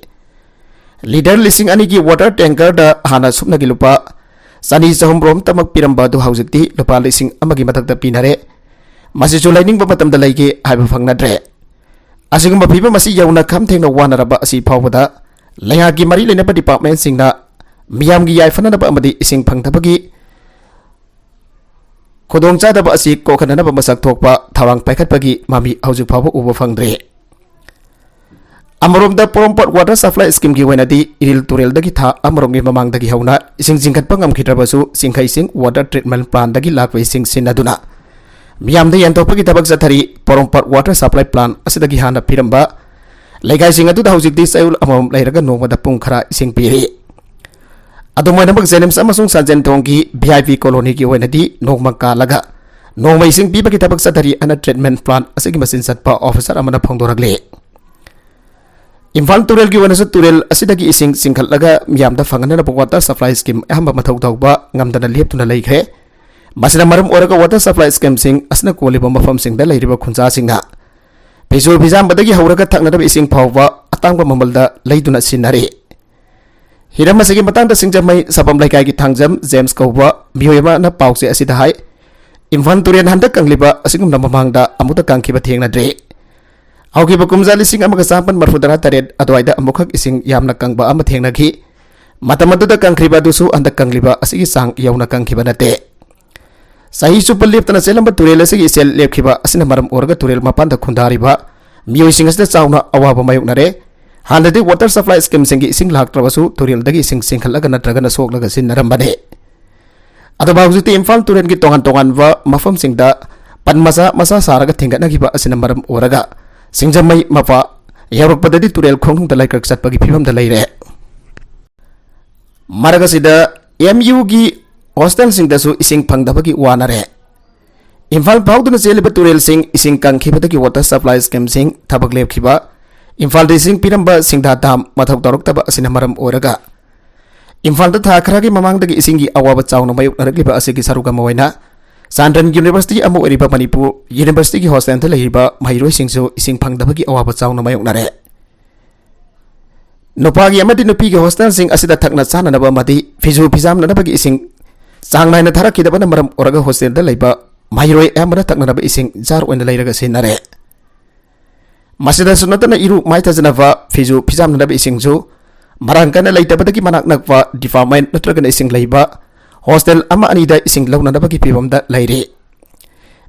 Litre ꯂꯤꯁꯤꯡ ꯑꯅꯤꯒꯤ water tankerꯗ ꯍꯥꯟꯅ ꯁꯨꯞꯅꯒꯤ ꯂꯨꯄꯥ ꯆꯅꯤ ꯆꯍꯨꯝ ꯔꯣꯝꯇꯃꯛ ꯄꯤꯔꯝꯕ ꯑꯗꯨ ꯍꯧꯖꯤꯛꯇꯤ ꯂꯨꯄꯥ ꯂꯤꯁꯤꯡ ꯑꯃꯒꯤ ꯃꯊꯛꯇ ꯄꯤꯅꯔꯦ꯫ ꯃꯁꯤꯁꯨ ꯂꯩꯅꯤꯡꯕ ꯃꯇꯝꯗ ꯂꯩꯒꯦ ꯍꯥꯏꯕ ꯐꯪꯅꯗ꯭ꯔꯦ꯫ ꯑꯁꯤꯒꯨꯝꯕ ꯐꯤꯕꯝ ꯑꯁꯤ ꯌꯧꯅ ꯈꯝ ꯊꯦꯡꯅ ꯋꯥꯅꯔꯕ ꯑꯁꯤ ꯐꯥꯎꯕꯗ ꯂꯩꯉꯥꯛꯀꯤ ꯃꯔꯤ ꯂꯩꯅꯕ departmentꯁꯤꯡꯅ ꯃꯤꯌꯥꯝꯒꯤ ꯌꯥꯏꯐꯅꯅꯕ ꯑꯃꯗꯤ ꯏꯁꯤꯡ ꯐꯪꯗꯕꯒꯤ ꯈꯨꯗꯣꯡꯆꯥꯗꯕ ꯑꯁꯤ ꯀꯣꯛꯍꯟꯅꯅꯕ ꯃꯁꯛ ꯊꯣꯛꯄ ꯊꯧꯔꯥꯡ ꯄꯥꯏꯈꯠꯄꯒꯤ ꯃꯃꯤ ꯍꯧꯖꯤꯛ ꯐꯥꯎꯕ ꯎꯕ ꯐꯪꯗ꯭ꯔꯤ꯫ ꯑꯃꯔꯣꯝꯗ ꯄꯣꯔꯣꯝꯄꯥꯠ water supply schemeꯒꯤ ꯑꯣꯏꯅꯗꯤ ꯏꯔꯤꯜ ꯇꯨꯔꯦꯜꯗꯒꯤ ꯊꯥ ꯑꯃꯔꯣꯝꯒꯤ ꯃꯃꯥꯡꯗꯒꯤ ꯍꯧꯅ ꯏꯁꯤꯡ ꯆꯤꯡꯈꯠꯄ ꯉꯝꯈꯤꯗ꯭ꯔꯕꯁꯨ ꯆꯤꯡꯈꯩꯁꯤꯡ water treatment plantꯗꯒꯤ ꯂꯥꯛꯄ ꯏꯁꯤꯡ ꯁꯤꯖꯤꯟꯅꯗꯨꯅ ꯃꯤꯌꯥꯝꯗ ꯌꯦꯟꯊꯣꯛꯄꯒꯤ ꯊꯕꯛ ꯆꯠꯊꯔꯤ꯫ ꯄꯣꯔꯣꯝꯄꯥꯠ water supply plant ꯑꯁꯤꯗꯒꯤ ꯍꯥꯟꯅ ꯄꯤꯔꯝꯕ ꯂꯩꯀꯥꯏꯁꯤꯡ ꯑꯗꯨꯗ ꯍꯧꯖꯤꯛꯇꯤ ꯆꯌꯣꯜ ꯑꯃꯃꯝ ꯂꯩꯔꯒ ꯅꯣꯡꯃꯗ ꯄꯨꯡ ꯈꯔ ꯏꯁꯤꯡ ꯄꯤꯔꯤ꯫ ꯑꯗꯨꯝ ꯑꯣꯏꯅꯃꯛ ꯖꯦꯅꯤꯝꯁ ꯑꯃꯁꯨꯡ ꯁꯟꯖꯦꯟꯊꯣꯡꯒꯤ VIP colonyꯒꯤ ꯑꯣꯏꯅꯗꯤ ꯅꯣꯡꯃ ꯀꯥꯜꯂꯒ ꯅꯣꯡꯃ ꯏꯁꯤꯡ ꯄꯤꯕꯒꯤ ꯊꯕꯛ ꯆꯠꯊꯔꯤ ꯍꯥꯏꯅ treatment plant ꯑꯁꯤꯒꯤ ꯃꯆꯤꯟ ꯆꯠꯄ officer ꯑꯃꯅ ꯐꯣꯡꯗꯣꯔꯛꯂꯤ꯫ ꯏꯝꯐꯥꯜ ꯇꯨꯔꯦꯜꯒꯤ ꯑꯣꯏꯅꯁꯨ ꯇꯨꯔꯦꯜ ꯑꯁꯤꯗꯒꯤ ꯏꯁꯤꯡ ꯆꯤꯡꯈꯠꯂꯒ ꯃꯤꯌꯥꯝꯗ ꯐꯪꯍꯟꯅꯅꯕ water supply scheme ꯑꯌꯥꯝꯕ ꯃꯊꯧ ꯇꯧꯕ ꯉꯝꯗꯅ ꯂꯦꯞꯇꯨꯅ ꯂꯩꯈ꯭ꯔꯦ꯫ ꯃꯁꯤꯅ ꯃꯔꯝ ꯑꯣꯏꯔꯒ water supply schemeꯁꯤꯡ ꯑꯁꯤꯅ ꯀꯣꯜꯂꯤꯕ ꯃꯐꯝꯁꯤꯡꯗ ꯂꯩꯔꯤꯕ ꯈꯨꯟꯖꯥꯁꯤꯡꯅ ꯐꯤꯁꯨ ꯐꯤꯖꯥꯝꯕꯗꯒꯤ ꯍꯧꯔꯒ ꯊꯛꯅꯅꯕ ꯏꯁꯤꯡ ꯐꯥꯎꯕ ꯑꯇꯥꯡꯕ ꯃꯃꯜꯗ ꯂꯩꯗꯨꯅ ꯁꯤꯖꯤꯟꯅꯔꯤ꯫ ꯍꯤꯔꯝ ꯑꯁꯤꯒꯤ ꯃꯇꯥꯡꯗ ꯁꯤꯡꯖꯃꯩ ꯁꯄꯝ ꯂꯩꯀꯥꯏꯒꯤ ꯊꯥꯡꯖꯝ ꯖꯦꯝꯁ ꯀꯧꯕ ꯃꯤꯑꯣꯏ ꯑꯃꯅ ꯄꯥꯎꯆꯦ ꯑꯁꯤꯗ ꯍꯥꯏ, ꯏꯝꯐꯥꯜ ꯇꯨꯔꯦꯜ ꯍꯟꯗꯛ ꯀꯪꯂꯤꯕ ꯑꯁꯤꯒꯨꯝꯅ ꯃꯃꯥꯡꯗ ꯑꯃꯨꯛꯇ ꯀꯪꯈꯤꯕ ꯊꯦꯡꯅꯗ꯭ꯔꯤ꯫ ꯍꯧꯈꯤꯕ ꯀꯨꯝꯖꯥ ꯂꯤꯁꯤꯡ ꯑꯃꯒ ꯆꯥꯃꯥꯄꯟ ꯃꯔꯐꯨ ꯇꯔꯥ ꯇꯔꯦꯠ ꯑꯗꯨꯋꯥꯏꯗ ꯑꯃꯨꯛꯈꯛ ꯏꯁꯤꯡ ꯌꯥꯝꯅ ꯀꯪꯕ ꯑꯃ ꯊꯦꯡꯅꯈꯤ꯫ ꯃꯇꯝ ꯑꯗꯨꯗ ꯀꯪꯈ꯭ꯔꯤꯕ ꯑꯗꯨꯁꯨ ꯍꯟꯗꯛ ꯀꯪꯂꯤꯕ ꯑꯁꯤꯒꯤ ꯆꯥꯡ ꯌꯧꯅ ꯀꯪꯈꯤꯕ ꯅꯠꯇꯦ꯫ ꯆꯍꯤ ꯆꯨꯞꯄ ꯂꯦꯞꯇꯅ ꯆꯦꯜꯂꯝꯕ ꯇꯨꯔꯦꯜ ꯑꯁꯤꯒꯤ ꯏꯆꯦꯜ ꯂꯦꯞꯈꯤꯕ ꯑꯁꯤꯅ ꯃꯔꯝ ꯑꯣꯏꯔꯒ ꯇꯨꯔꯦꯜ ꯃꯄꯥꯟꯗ ꯈꯨꯟꯗꯥꯔꯤꯕ ꯃꯤꯑꯣꯏꯁꯤꯡ ꯑꯁꯤꯗ ꯆꯥꯎꯅ ꯑꯋꯥꯕ ꯃꯥꯌꯣꯛꯅꯔꯦ꯫ ꯍꯥꯟꯅꯗꯤ water supply schemeꯁꯤꯡꯒꯤ ꯏꯁꯤꯡ ꯂꯥꯛꯇ꯭ꯔꯕꯁꯨ ꯇꯨꯔꯦꯜꯗꯒꯤ ꯏꯁꯤꯡ ꯆꯤꯡꯈꯠꯂꯒ ꯅꯠꯇ꯭ꯔꯒꯅ ꯁꯣꯛꯂꯒ ꯁꯤꯖꯤꯟꯅꯔꯝꯕꯅꯤ꯫ ꯑꯗꯨꯕꯨ ꯍꯧꯖꯤꯛꯇꯤ ꯏꯝꯐꯥꯜ ꯇꯨꯔꯦꯜꯒꯤ ꯇꯣꯉꯥꯟ ꯇꯣꯉꯥꯟꯕ ꯃꯐꯝꯁꯤꯡꯗ ꯄꯟ ꯃꯆꯥ ꯃꯆꯥ ꯁꯥꯔꯒ ꯊꯤꯡꯒꯠꯅꯈꯤꯕ ꯑꯁꯤꯅ ꯃꯔꯝ ꯑꯣꯏꯔꯒ ꯁꯤꯡꯖꯃꯩ ꯃꯄꯥ ꯌꯧꯔꯛꯄꯗꯗꯤ ꯇꯨꯔꯦꯜ ꯈꯣꯡꯅꯨꯡꯗ ꯂꯩꯀ꯭ꯔꯛ ꯆꯠꯄꯒꯤ ꯐꯤꯕꯝꯗ ꯂꯩꯔꯦ꯫ ꯃꯔꯛ ꯑꯁꯤꯗ ꯑꯦꯝ ꯌꯨꯒꯤ ꯍꯣꯁꯇꯦꯜꯁꯤꯡꯗꯁꯨ ꯏꯁꯤꯡ ꯐꯪꯗꯕꯒꯤ ꯋꯥꯅꯔꯦ꯫ ꯏꯝꯐꯥꯜ ꯐꯥꯎꯗꯨꯅ ꯆꯦꯜꯂꯤꯕ ꯇꯨꯔꯦꯜꯁꯤꯡ ꯏꯁꯤꯡ ꯀꯪꯈꯤꯕꯗꯒꯤ water supply schemeꯁꯤꯡ ꯊꯕꯛ ꯂꯦꯞꯈꯤꯕ, ꯏꯝꯐꯥꯜꯗ ꯏꯁꯤꯡ ꯄꯤꯔꯝꯕ ꯁꯤꯡꯗꯥ ꯗꯥꯝ ꯃꯊꯧ ꯇꯧꯔꯛꯇꯕ ꯑꯁꯤꯅ ꯃꯔꯝ ꯑꯣꯏꯔꯒ ꯏꯝꯐꯥꯜꯗ ꯊꯥ ꯈꯔꯒꯤ ꯃꯃꯥꯡꯗꯒꯤ ꯏꯁꯤꯡꯒꯤ ꯑꯋꯥꯕ ꯆꯥꯎꯅ ꯃꯥꯌꯣꯛꯅꯔꯛꯂꯤꯕ ꯑꯁꯤꯒꯤ ꯁꯔꯨꯛ ꯑꯃ ꯑꯣꯏꯅ ꯆꯥꯟꯗ꯭ꯔꯟ ꯌꯨꯅꯤꯚꯔꯁꯤꯇꯤ ꯑꯃ ꯑꯣꯏꯔꯤꯕ ꯃꯅꯤꯄꯨꯔ ꯌꯨꯅꯤꯚꯔꯁꯤꯇꯤꯒꯤ ꯍꯣꯁꯇꯦꯜꯗ ꯂꯩꯔꯤꯕ ꯃꯍꯩꯔꯣꯏꯁꯤꯡꯁꯨ ꯏꯁꯤꯡ ꯐꯪꯗꯕꯒꯤ ꯑꯋꯥꯕ ꯆꯥꯎꯅ ꯃꯥꯌꯣꯛꯅꯔꯦ꯫ ꯅꯨꯄꯥꯒꯤ ꯑꯃꯗꯤ ꯅꯨꯄꯤꯒꯤ ꯍꯣꯁꯇꯦꯜꯁꯤꯡ ꯑꯁꯤꯗ ꯊꯛꯅ ꯆꯥꯅꯅꯕ ꯑꯃꯗꯤ ꯐꯤꯖꯨ ꯐꯤꯖꯥꯝꯅꯅꯕꯒꯤ ꯏꯁꯤꯡ ꯆꯥꯡ ꯅꯥꯏꯅ ꯊꯥꯔꯛꯈꯤꯗꯕꯅ ꯃꯔꯝ ꯑꯣꯏꯔꯒ ꯍꯣꯁꯇꯦꯜꯗ ꯂꯩꯕ ꯃꯍꯩꯔꯣꯏ ꯑꯌꯥꯝꯕꯅ ꯊꯛꯅꯅꯕ ꯏꯁꯤꯡ ꯖꯥꯔ ꯑꯣꯏꯅ ꯂꯩꯔꯒ ꯁꯤꯖꯤꯟꯅꯔꯦ꯫ ꯃꯁꯤꯗꯁꯨ ꯅꯠꯇꯅ ꯏꯔꯨ ꯃꯥꯏꯊꯖꯅꯕ, ꯐꯤꯖꯨ ꯐꯤꯖꯥꯝꯅꯅꯕ ꯏꯁꯤꯡꯁꯨ ꯃꯔꯥꯡ ꯀꯥꯏꯅ ꯂꯩꯇꯕꯗꯒꯤ ꯃꯅꯥꯛ ꯅꯛꯄ ꯗꯤꯄꯥꯔꯠꯃꯦꯟ ꯅꯠꯇ꯭ꯔꯒꯅ ꯏꯁꯤꯡ ꯂꯩꯕ ꯍꯣꯁꯇꯦꯜ ꯑꯃ ꯑꯅꯤꯗ ꯏꯁꯤꯡ ꯂꯧꯅꯅꯕꯒꯤ ꯐꯤꯕꯝꯗ ꯂꯩꯔꯤ꯫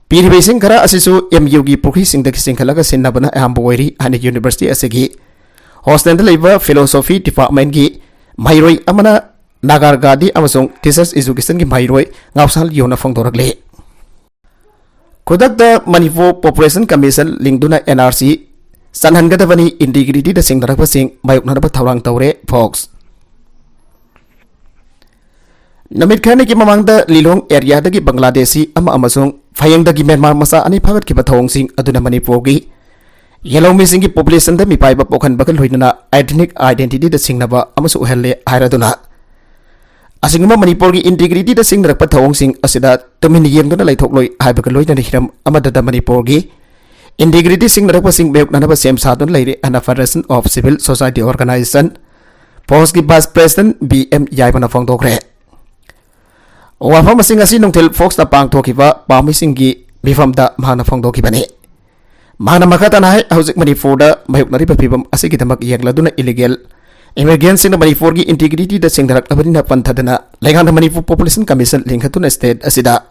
ꯄꯤꯔꯤꯕ ꯏꯁꯤꯡ ꯈꯔ ꯑꯁꯤꯁꯨ ꯑꯦꯝ ꯌꯨꯒꯤ ꯄꯨꯈ꯭ꯔꯤꯁꯤꯡꯗꯒꯤ ꯆꯤꯡꯈꯠꯂꯒ ꯁꯤꯖꯤꯟꯅꯕꯅ ꯑꯌꯥꯝꯕ ꯑꯣꯏꯔꯤ ꯍꯥꯏꯅ ꯌꯨꯅꯤꯚꯔꯁꯤꯇꯤ ꯑꯁꯤꯒꯤ ꯍꯣꯁꯇꯦꯜꯗ ꯂꯩꯕ ꯐꯤꯂꯣꯁꯣꯐꯤ ꯗꯤꯄꯥꯔꯠꯃꯦꯟꯒꯤ ꯃꯍꯩꯔꯣꯏ ꯑꯃꯅ ꯅꯥꯒꯥꯔꯒꯥꯗꯤ ꯑꯃꯁꯨꯡ ꯇꯤꯆꯔꯁ ꯏꯖꯨꯀꯦꯁꯟꯒꯤ ꯃꯍꯩꯔꯣꯏ ꯉꯥꯎꯁꯥꯜ ꯌꯣꯅ ꯐꯣꯡꯗꯣꯔꯛꯂꯤ꯫ ꯈꯨꯗꯛꯇ ꯃꯅꯤꯄꯨꯔ ꯄꯣꯄꯨꯂꯦꯁꯟ ꯀꯃꯤꯁꯟ ꯂꯤꯡꯗꯨꯅ ꯑꯦꯟ ꯑꯥꯔ ꯁꯤ ꯆꯠꯍꯟꯒꯗꯕꯅꯤ, ꯏꯟꯇꯤꯒ꯭ꯔꯤꯇꯤꯗ ꯁꯤꯡꯅꯔꯛꯄꯁꯤꯡ ꯃꯥꯌꯣꯛꯅꯅꯕ ꯊꯧꯔꯥꯡ ꯇꯧꯔꯦ, ꯐꯣꯛꯁ꯫ ꯅꯨꯃꯤꯠ ꯈꯔꯅꯤꯒꯤ ꯃꯃꯥꯡꯗ ꯂꯤꯂꯣꯡ ꯑꯦꯔꯤꯌꯥꯗꯒꯤ ꯕꯪꯒ꯭ꯂꯥꯗꯦꯁꯤ ꯑꯃ ꯑꯃꯁꯨꯡ ꯐꯌꯦꯡꯗꯒꯤ ꯃ꯭ꯌꯥꯟꯃꯥꯔ ꯃꯆꯥ ꯑꯅꯤ ꯐꯥꯒꯠꯈꯤꯕ ꯊꯧꯑꯣꯡꯁꯤꯡ ꯑꯗꯨꯅ ꯃꯅꯤꯄꯨꯔꯒꯤ ꯌꯦꯜꯍꯧꯃꯤꯁꯤꯡꯒꯤ ꯄꯣꯄꯨꯂꯦꯁꯟꯗ ꯃꯤꯄꯥꯏꯕ ꯄꯣꯛꯍꯟꯕꯒ ꯂꯣꯏꯅꯅ ꯏꯊꯅꯤꯛ ꯑꯥꯏꯗꯦꯟꯇꯤꯇꯤꯗ ꯁꯤꯡꯅꯕ ꯑꯃꯁꯨ ꯑꯣꯏꯍꯜꯂꯦ ꯍꯥꯏꯔꯗꯨꯅ ꯑꯁꯤꯒꯨꯝꯕ ꯃꯅꯤꯄꯨꯔꯒꯤ ꯏꯟꯇꯤꯒ꯭ꯔꯤꯇꯤꯗ ꯁꯤꯡꯅꯔꯛꯄ ꯊꯧꯑꯣꯡꯁꯤꯡ ꯑꯁꯤꯗ ꯇꯨꯃꯤꯟꯅ ꯌꯦꯡꯗꯨꯅ ꯂꯩꯊꯣꯛꯂꯣꯏ ꯍꯥꯏꯕꯒ ꯂꯣꯏꯅꯅ ꯍꯤꯔꯝ ꯑꯃꯗꯗ ꯃꯅꯤꯄꯨꯔꯒꯤ ꯏꯟꯇꯤꯒ꯭ꯔꯤꯇꯤ ꯁꯤꯡꯅꯔꯛꯄꯁꯤꯡ ꯃꯥꯌꯣꯛꯅꯅꯕ ꯁꯦꯝ ꯁꯥꯗꯨꯅ ꯂꯩꯔꯦ ꯍꯥꯏꯅ Federation of Civil Society Organization, ꯐꯣꯛꯁꯀꯤ ꯚꯥꯏꯁ ꯄ꯭ꯔꯦꯁꯤꯗꯦꯟꯠ ꯕꯤ ꯑꯦꯝ ꯌꯥꯏꯃꯅ ꯐꯣꯡꯗꯣꯛꯈ꯭ꯔꯦ꯫ ꯋꯥꯐꯝꯁꯤꯡ ꯑꯁꯤ ꯅꯨꯡꯊꯤꯜ ꯐꯣꯛꯁꯇ ꯄꯥꯡꯊꯣꯛꯈꯤꯕ ꯄꯥꯝꯃꯤꯁꯤꯡꯒꯤ ꯃꯤꯐꯝꯗ ꯃꯍꯥꯛꯅ ꯐꯣꯡꯗꯣꯛꯈꯤꯕꯅꯤ꯫ ꯃꯍꯥꯛꯅ ꯃꯈꯥ ꯇꯥꯅ ꯍꯥꯏ, ꯍꯧꯖꯤꯛ ꯃꯅꯤꯄꯨꯔꯗ ꯃꯥꯌꯣꯛꯅꯔꯤꯕ ꯐꯤꯕꯝ ꯑꯁꯤꯒꯤꯗꯃꯛ ꯌꯦꯡꯂꯗꯨꯅ ꯏꯂꯤꯒꯦꯜ ꯏꯃꯤꯒ꯭ꯔꯦꯟꯠꯁꯤꯡꯅ ꯃꯅꯤꯄꯨꯔꯒꯤ ꯏꯟꯇꯤꯒ꯭ꯔꯤꯇꯤꯗ ꯁꯤꯡꯅꯔꯛꯂꯕꯅꯤꯅ ꯄꯟꯊꯗꯅ ꯂꯩꯉꯥꯛꯅ ꯃꯅꯤꯄꯨꯔ ꯄꯣꯄꯨꯂꯦꯁꯟ ꯀꯃꯤꯁꯟ ꯂꯤꯡꯈꯠꯇꯨꯅ ꯁ꯭ꯇꯦꯠ ꯑꯁꯤꯗ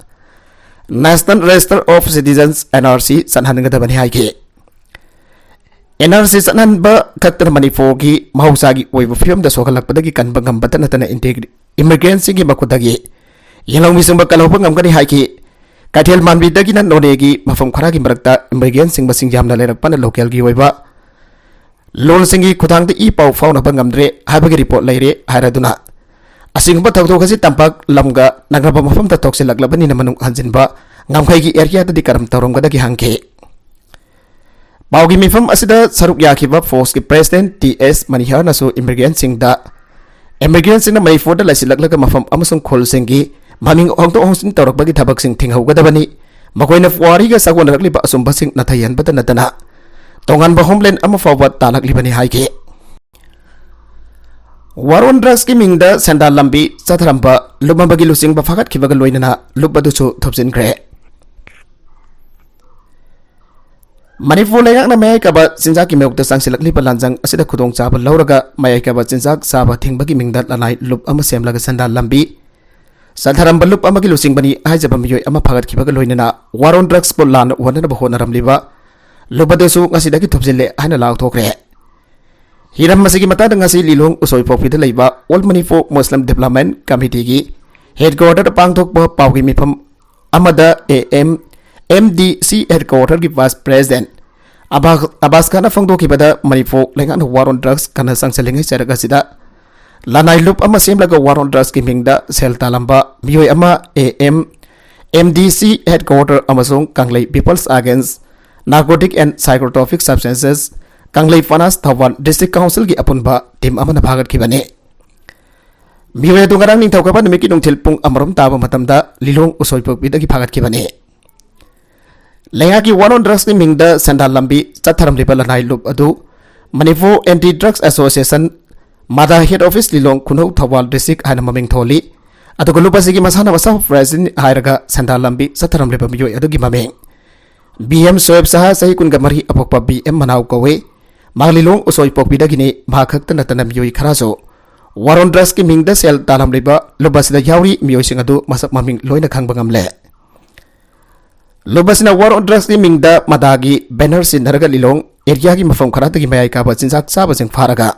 National Register of Citizens, N R C, ꯆꯠꯍꯟꯒꯗꯕꯅꯤ ꯍꯥꯏꯈꯤ꯫ ꯑꯦꯟ ꯑꯥꯔ ꯁꯤ ꯆꯠꯍꯟꯕ ꯈꯛꯇꯅ ꯃꯅꯤꯄꯨꯔꯒꯤ ꯃꯍꯧꯁꯥꯒꯤ ꯑꯣꯏꯕ ꯐꯤꯕꯝꯗ ꯁꯣꯛꯍꯜꯂꯛꯄꯗꯒꯤ ꯀꯟꯕ ꯉꯝꯕꯇ ꯅꯠꯇꯅ ꯏꯟꯇꯤꯒ꯭ꯔꯤ-, ꯏꯃꯤꯒ꯭ꯔꯦꯟꯠꯁꯤꯡꯒꯤ ꯃꯈꯨꯠꯇꯒꯤ ꯌꯦꯜꯍꯧꯃꯤꯁꯤꯡꯕ ꯀꯜꯍꯧꯕ ꯉꯝꯒꯅꯤ ꯍꯥꯏꯈꯤ꯫ ꯀꯩꯊꯦꯜ ꯃꯥꯟꯕꯤꯗꯒꯤꯅ ꯅꯣꯅꯦꯒꯤ ꯃꯐꯝ ꯈꯔꯒꯤ ꯃꯔꯛꯇ immigrantꯁꯤꯡ ꯃꯁꯤꯡ ꯌꯥꯝꯅ ꯂꯩꯔꯛꯄꯅ localꯒꯤ ꯑꯣꯏꯕ ꯂꯣꯟꯁꯤꯡꯒꯤ ꯈꯨꯊꯥꯡꯗ ꯏ ꯄꯥꯎ ꯐꯥꯎꯅꯕ ꯉꯝꯗ꯭ꯔꯦ ꯍꯥꯏꯕꯒꯤ report ꯂꯩꯔꯦ ꯍꯥꯏꯔꯗꯨꯅ ꯑꯁꯤꯒꯨꯝꯕ ꯊꯧꯗꯣꯛ ꯑꯁꯤ ꯇꯝꯄꯥꯛ ꯂꯝꯒ ꯅꯛꯅꯕ ꯃꯐꯝꯗ ꯊꯣꯛꯆꯤꯜꯂꯛꯂꯕꯅꯤꯅ ꯃꯅꯨꯡ ꯍꯟꯖꯤꯟꯕ ꯉꯝꯈꯩꯒꯤ areaꯗꯗꯤ ꯀꯔꯝ ꯇꯧꯔꯝꯒꯗꯒꯦ ꯍꯪꯈꯤ꯫ ꯄꯥꯎꯒꯤ ꯃꯤꯐꯝ ꯑꯁꯤꯗ ꯁꯔꯨꯛ ꯌꯥꯈꯤꯕ ꯐꯣꯁꯀꯤ president ꯇꯤ ꯑꯦꯁ ꯃꯅꯤꯍꯔꯅꯁꯨ immigrantꯁꯤꯡꯗ immigrantꯁꯤꯡꯅ ꯃꯅꯤꯄꯨꯔꯗ ꯂꯩꯁꯤꯜꯂꯛꯂꯒ ꯃꯐꯝ ꯑꯃꯁꯨꯡ ꯈꯨꯜꯁꯤꯡꯒꯤ ꯃꯃꯤꯡ ꯍꯣꯡꯗꯣꯛ ꯍꯣꯡꯖꯤꯟ ꯇꯧꯔꯛꯄꯒꯤ ꯊꯕꯛꯁꯤꯡ ꯊꯤꯡꯍꯧꯒꯗꯕꯅꯤ, ꯃꯈꯣꯏꯅ ꯄꯨꯋꯥꯔꯤꯒ ꯁꯥꯒꯣꯟꯅꯔꯛꯂꯤꯕ ꯑꯆꯨꯝꯕꯁꯤꯡ ꯅꯥꯊꯩꯍꯟꯕꯗ ꯅꯠꯇꯅ ꯇꯣꯉꯥꯟꯕ homeland ꯑꯃ ꯐꯥꯎꯕ ꯇꯥꯜꯂꯛꯂꯤꯕꯅꯤ ꯍꯥꯏꯈꯤ꯫ War on Drugsꯀꯤ ꯃꯤꯡꯗ ꯁꯦꯟꯗꯥꯟ ꯂꯝꯕꯤ ꯆꯠꯊꯔꯝꯕ ꯂꯨꯞ ꯑꯃꯒꯤ ꯂꯨꯆꯤꯡꯕ ꯐꯥꯒꯠꯈꯤꯕꯒ ꯂꯣꯏꯅꯅ ꯂꯨꯞ ꯑꯗꯨꯁꯨ ꯊꯨꯞꯆꯤꯟꯈ꯭ꯔꯦ꯫ ꯃꯅꯤꯄꯨꯔ ꯂꯩꯉꯥꯛꯅ ꯃꯌꯥꯏ ꯀꯥꯕ ꯆꯤꯟꯖꯥꯛꯀꯤ ꯃꯥꯌꯣꯛꯇ ꯆꯪꯁꯤꯜꯂꯛꯂꯤꯕ ꯂꯥꯟꯖꯪ ꯑꯁꯤꯗ ꯈꯨꯗꯣꯡꯆꯥꯕ ꯂꯧꯔꯒ ꯃꯌꯥꯏ ꯀꯥꯕ ꯆꯤꯟꯖꯥꯛ ꯆꯥꯕ ꯊꯤꯡꯕꯒꯤ ꯃꯤꯡꯗ ꯂꯅꯥꯏ ꯂꯨꯞ ꯑꯃ ꯁꯦꯝꯂꯒ ꯁꯦꯟꯗꯥꯟ ꯂꯝꯕꯤ ꯆꯠꯊꯔꯝꯕ ꯂꯨꯞ ꯑꯃꯒꯤ ꯂꯨꯆꯤꯡꯕꯅꯤ ꯍꯥꯏꯖꯕ ꯃꯤꯑꯣꯏ ꯑꯃ ꯐꯥꯒꯠꯈꯤꯕꯒ ꯂꯣꯏꯅꯅ War on Drugsꯄꯨ ꯂꯥꯟꯅ ꯎꯍꯟꯅꯕ ꯍꯣꯠꯅꯔꯝꯂꯤꯕ ꯂꯨꯞ ꯑꯗꯨꯁꯨ ꯉꯁꯤꯗꯒꯤ ꯊꯨꯞꯆꯤꯜꯂꯦ ꯍꯥꯏꯅ ꯂꯥꯎꯊꯣꯛꯈ꯭ꯔꯦ꯫ ꯍꯤꯔꯝ ꯑꯁꯤꯒꯤ ꯃꯇꯥꯡꯗ ꯉꯁꯤ ꯂꯤꯂꯣꯡ ꯎꯁꯣꯏꯄꯣꯛꯄꯤꯗ ꯂꯩꯕ All Manipur Muslim Development Committeeꯒꯤ headquarterꯗ ꯄꯥꯡꯊꯣꯛꯄ ꯄꯥꯎꯒꯤ ꯃꯤꯐꯝ ꯑꯃꯗ ꯑꯦ ꯑꯦꯝ ꯑꯦꯝ ꯗꯤ ꯁꯤ headquarterꯒꯤ vice president ꯑꯕꯥ-, ꯑꯕꯥꯁ ꯈꯥꯟꯅ ꯐꯣꯡꯗꯣꯛꯈꯤꯕꯗ, ꯃꯅꯤꯄꯨꯔ ꯂꯩꯉꯥꯛꯅ War on Drugs ꯀꯟꯅ ꯆꯪꯁꯤꯜꯂꯤꯉꯩ ꯆꯔꯛ ꯑꯁꯤꯗ ꯂꯅꯥꯏ ꯂꯨꯞ ꯑꯃ ꯁꯦꯝꯂꯒ War on Drugsꯀꯤ ꯃꯤꯡꯗ ꯁꯦꯜ ꯇꯥꯜꯂꯝꯕ ꯃꯤꯑꯣꯏ ꯑꯃ ꯑꯦ ꯑꯦꯝ ꯑꯦꯝ ꯗꯤ ꯁꯤ headquarter ꯑꯃꯁꯨꯡ ꯀꯪꯂꯩ People's Against Narcotic and Psychotropic Substances, ꯀꯪꯂꯩ ꯐꯥꯅꯥꯁ Thoubal district councilꯒꯤ ꯑꯄꯨꯟꯕ team ꯑꯃꯅ ꯐꯥꯒꯠꯈꯤꯕꯅꯤ꯫ ꯃꯤꯑꯣꯏ ꯑꯗꯨ ꯉꯔꯥꯡ ꯅꯤꯡꯊꯧꯀꯥꯕ ꯅꯨꯃꯤꯠꯀꯤ ꯅꯨꯡꯊꯤꯜ ꯄꯨꯡ ꯑꯃꯔꯣꯝ ꯇꯥꯕ ꯃꯇꯝꯗ ꯂꯤꯂꯣꯡ ꯎꯁꯣꯏꯄꯣꯛꯄꯤꯗꯒꯤ ꯐꯥꯒꯠꯈꯤꯕꯅꯤ꯫ ꯂꯩꯉꯥꯛꯀꯤ War on Drugsꯀꯤ ꯃꯤꯡꯗ ꯁꯦꯟꯗꯥꯟ ꯂꯝꯕꯤ ꯆꯠꯊꯔꯝꯂꯤꯕ ꯂꯅꯥꯏ ꯂꯨꯞ ꯑꯗꯨ Manipur Anti Drugs Association, ꯃꯥꯗꯥ head office ꯂꯤꯂꯣꯡ ꯈꯨꯅꯧ ꯊꯧꯕꯥꯜ district ꯍꯥꯏꯅ ꯃꯃꯤꯡ ꯊꯣꯜꯂꯤ꯫ ꯑꯗꯨꯒ ꯂꯨꯞ ꯑꯁꯤꯒꯤ ꯃꯁꯥꯟꯅ ꯃꯁꯥ president ꯍꯥꯏꯔꯒ ꯁꯦꯟꯗꯥꯟ ꯂꯝꯕꯤ ꯆꯠꯊꯔꯝꯂꯤꯕ ꯃꯤꯑꯣꯏ ꯑꯗꯨꯒꯤ ꯃꯃꯤꯡ ꯕꯤ ꯑꯦꯝ ꯁꯣꯌꯦꯕ ꯁꯍꯥ, ꯆꯍꯤ ꯀꯨꯟꯒ ꯃꯔꯤ, ꯑꯄꯣꯛꯄ ꯕꯤ ꯑꯦꯝ ꯃꯅꯥꯎ ꯀꯧꯏ꯫ ꯃꯍꯥꯛ ꯂꯤꯂꯣꯡ ꯎꯁꯣꯏꯄꯣꯛꯄꯤꯗꯒꯤꯅꯤ꯫ ꯃꯍꯥꯛ ꯈꯛꯇ ꯅꯠꯇꯅ ꯃꯤꯑꯣꯏ ꯈꯔꯁꯨ War on Drugsꯀꯤ ꯃꯤꯡꯗ ꯁꯦꯜ ꯇꯥꯜꯂꯝꯂꯤꯕ ꯂꯨꯞ ꯑꯁꯤꯗ ꯌꯥꯎꯔꯤ꯫ ꯃꯤꯑꯣꯏꯁꯤꯡ ꯑꯗꯨ ꯃꯁꯛ ꯃꯃꯤꯡ ꯂꯣꯏꯅ ꯈꯪꯕ ꯉꯝꯂꯦ꯫ ꯂꯨꯞ ꯑꯁꯤꯅ War on Drugsꯀꯤ ꯃꯤꯡꯗ ꯃꯥꯗꯥꯒꯤ banner ꯁꯤꯖꯤꯟꯅꯔꯒ ꯂꯤꯂꯣꯡ areaꯒꯤ ꯃꯐꯝ ꯈꯔꯗꯒꯤ ꯃꯌꯥꯏ ꯀꯥꯕ ꯆꯤꯟꯖꯥꯛ ꯆꯥꯕꯁꯤꯡ ꯐꯥꯔꯒ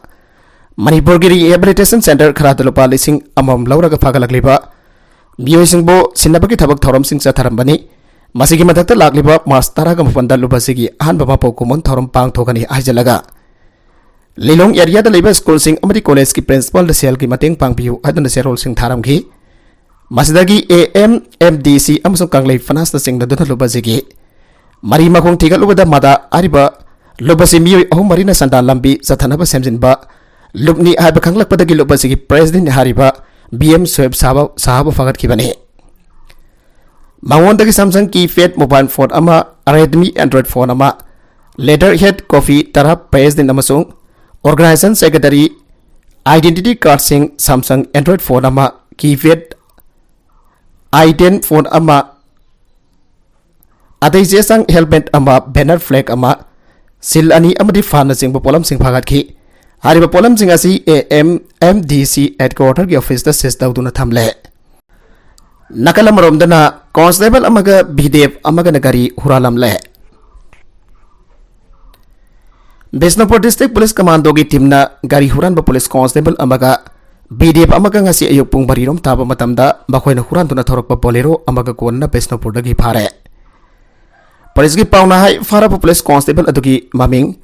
ꯃꯅꯤꯄꯨꯔꯒꯤ rehabilitation centre ꯈꯔꯗ ꯂꯨꯄꯥ ꯂꯤꯁꯤꯡ ꯑꯃꯃꯝ ꯂꯧꯔꯒ ꯐꯥꯒꯠꯂꯛꯂꯤꯕ ꯃꯤꯑꯣꯏꯁꯤꯡꯕꯨ ꯁꯤꯟꯅꯕꯒꯤ ꯊꯕꯛ ꯊꯧꯔꯝꯁꯤꯡ ꯆꯠꯊꯔꯝꯕꯅꯤ꯫ ꯃꯁꯤꯒꯤ ꯃꯊꯛꯇ ꯂꯥꯛꯂꯤꯕ ꯃꯥꯔꯆ ꯇꯔꯥꯒ ꯃꯥꯄꯟꯗ ꯂꯨꯞ ꯑꯁꯤꯒꯤ ꯑꯍꯥꯟꯕ ꯃꯄꯧ ꯀꯨꯝꯑꯣꯟ ꯊꯧꯔꯝ ꯄꯥꯡꯊꯣꯛꯀꯅꯤ ꯍꯥꯏꯖꯤꯜꯂꯒ, ꯂꯤꯂꯣꯡ ꯑꯦꯔꯤꯌꯥꯗ ꯂꯩꯕ ꯁ꯭ꯀꯨꯜꯁꯤꯡ ꯑꯃꯗꯤ ꯀꯣꯂꯦꯖꯀꯤ ꯄ꯭ꯔꯤꯟꯁꯤꯄꯥꯜꯗ ꯁꯦꯜꯒꯤ ꯃꯇꯦꯡ ꯄꯥꯡꯕꯤꯌꯨ ꯍꯥꯏꯗꯨꯅ ꯆꯦꯔꯣꯜꯁꯤꯡ ꯊꯥꯔꯝꯈꯤ꯫ ꯃꯁꯤꯗꯒꯤ ꯑꯦ ꯑꯦꯝ ꯑꯦꯝ ꯗꯤ ꯁꯤ ꯑꯃꯁꯨꯡ ꯀꯪꯂꯩ ꯐꯥꯏꯅꯥꯟꯁꯅ ꯆꯤꯡꯅꯗꯨꯅ ꯂꯨꯞ ꯑꯁꯤꯒꯤ ꯃꯔꯤ ꯃꯈꯣꯡ ꯊꯤꯒꯠꯂꯨꯕꯗ ꯃꯗꯥ ꯍꯥꯏꯔꯤꯕ ꯂꯨꯞ ꯑꯁꯤ ꯃꯤꯑꯣꯏ ꯑꯍꯨꯝ ꯃꯔꯤꯅ ꯁꯟꯗꯥ ꯂꯝꯕꯤ ꯆꯠꯊꯅꯕ ꯁꯦꯝꯖꯤꯟꯕ ꯂꯨꯞꯅꯤ ꯍꯥꯏꯕ ꯈꯪꯂꯛꯄꯗꯒꯤ ꯂꯨꯞ ꯑꯁꯤꯒꯤ ꯄ꯭ꯔꯦꯁꯤꯗꯦꯟꯠ ꯍꯥꯏꯔꯤꯕ ꯕꯤ ꯑꯦꯝ ꯁꯣꯌꯦꯕ ꯁꯥꯍꯕ, ꯁꯥꯍꯕ ꯐꯥꯒꯠꯈꯤꯕꯅꯤ꯫ ꯃꯉꯣꯟꯗꯒꯤ ꯁꯥꯝꯁꯪ ꯀꯤꯄꯦꯗ ꯃꯣꯕꯥꯏꯜ ꯐꯣꯟ ꯑꯃ, ꯔꯦꯗꯃꯤ ꯑꯦꯟꯗ꯭ꯔꯣꯏꯗ ꯐꯣꯟ ꯑꯃ, ꯂꯦꯗꯔ ꯍꯦꯗ ꯀꯣꯄꯤ ꯇꯔꯥ ꯄ꯭ꯔꯦꯁꯤꯗꯦꯟꯠ ꯑꯃꯁꯨꯡ ꯑꯣꯔꯒꯅꯥꯏꯖꯦꯁꯟ ꯁꯦꯀ꯭ꯔꯦꯇꯔꯤ ꯑꯥꯏꯗꯦꯟꯇꯤꯇꯤ ꯀꯥꯔꯗꯁꯤꯡ, ꯁꯥꯝꯁꯪ ꯑꯦꯟꯗ꯭ꯔꯣꯏꯗ ꯐꯣꯟ ꯑꯃ, ꯀꯤꯄꯦꯗ ꯑꯥꯏ ꯇꯦꯟ ꯐꯣꯟ ꯑꯃ, ꯑꯇꯩ ꯆꯦ ꯆꯥꯡ ꯍꯦꯜꯃꯦꯠ ꯑꯃ, ꯕꯦꯅꯔ ꯐ꯭ꯂꯦꯒ ꯑꯃ, ꯁꯤꯜ ꯑꯅꯤ ꯑꯃꯗꯤ ꯐꯥꯟꯅꯆꯤꯡꯕ ꯄꯣꯠꯂꯝꯁꯤꯡ ꯐꯥꯒꯠꯈꯤ꯫ ꯍꯥꯏꯔꯤꯕ ꯄꯣꯠꯂꯝꯁꯤꯡ ꯑꯁꯤ ꯑꯦ ꯑꯦꯝ ꯑꯦꯝ ꯗꯤ ꯁꯤ ꯍꯦꯗꯀ꯭ꯋꯥꯇꯔꯒꯤ ꯑꯣꯐꯤꯁꯇ ꯁꯤꯖ ꯇꯧꯗꯨꯅ ꯊꯝꯂꯦ꯫ ꯅꯥꯀꯜ ꯑꯃꯔꯣꯝꯗꯅ ꯀꯣꯟꯁꯇꯦꯕꯜ ꯑꯃꯒ ꯚꯤ ꯗꯤ ꯑꯦꯐ ꯑꯃꯒꯅ ꯒꯥꯔꯤ ꯍꯨꯔꯥꯜꯂꯝꯂꯦ꯫ ꯕꯤꯁꯅꯨꯄꯨꯔ ꯗꯤꯁꯇ꯭ꯔꯤꯛ ꯄꯨꯂꯤꯁ ꯀꯃꯥꯟꯗꯣꯒꯤ ꯇꯤꯝꯅ ꯒꯥꯔꯤ ꯍꯨꯔꯥꯟꯕ ꯄꯨꯂꯤꯁ ꯀꯣꯟꯁꯇꯦꯕꯜ ꯑꯃꯒ ꯚꯤ ꯗꯤ ꯑꯦꯐ ꯑꯃꯒ ꯉꯁꯤ ꯑꯌꯨꯛ ꯄꯨꯡ ꯃꯔꯤꯔꯣꯝ ꯇꯥꯕ ꯃꯇꯝꯗ ꯃꯈꯣꯏꯅ ꯍꯨꯔꯥꯟꯗꯨꯅ ꯊꯧꯔꯛꯄ ꯕꯣꯂꯦꯔꯣ ꯑꯃꯒ ꯀꯣꯟꯅꯅ ꯕꯤꯁꯅꯨꯄꯨꯔꯗꯒꯤ ꯐꯥꯔꯦ꯫ ꯄꯨꯂꯤꯁꯀꯤ ꯄꯥꯎꯅ ꯍꯥꯏ, ꯐꯥꯔꯕ ꯄꯨꯂꯤꯁ ꯀꯣꯟꯁꯇꯦꯕꯜ ꯑꯗꯨꯒꯤ ꯃꯃꯤꯡ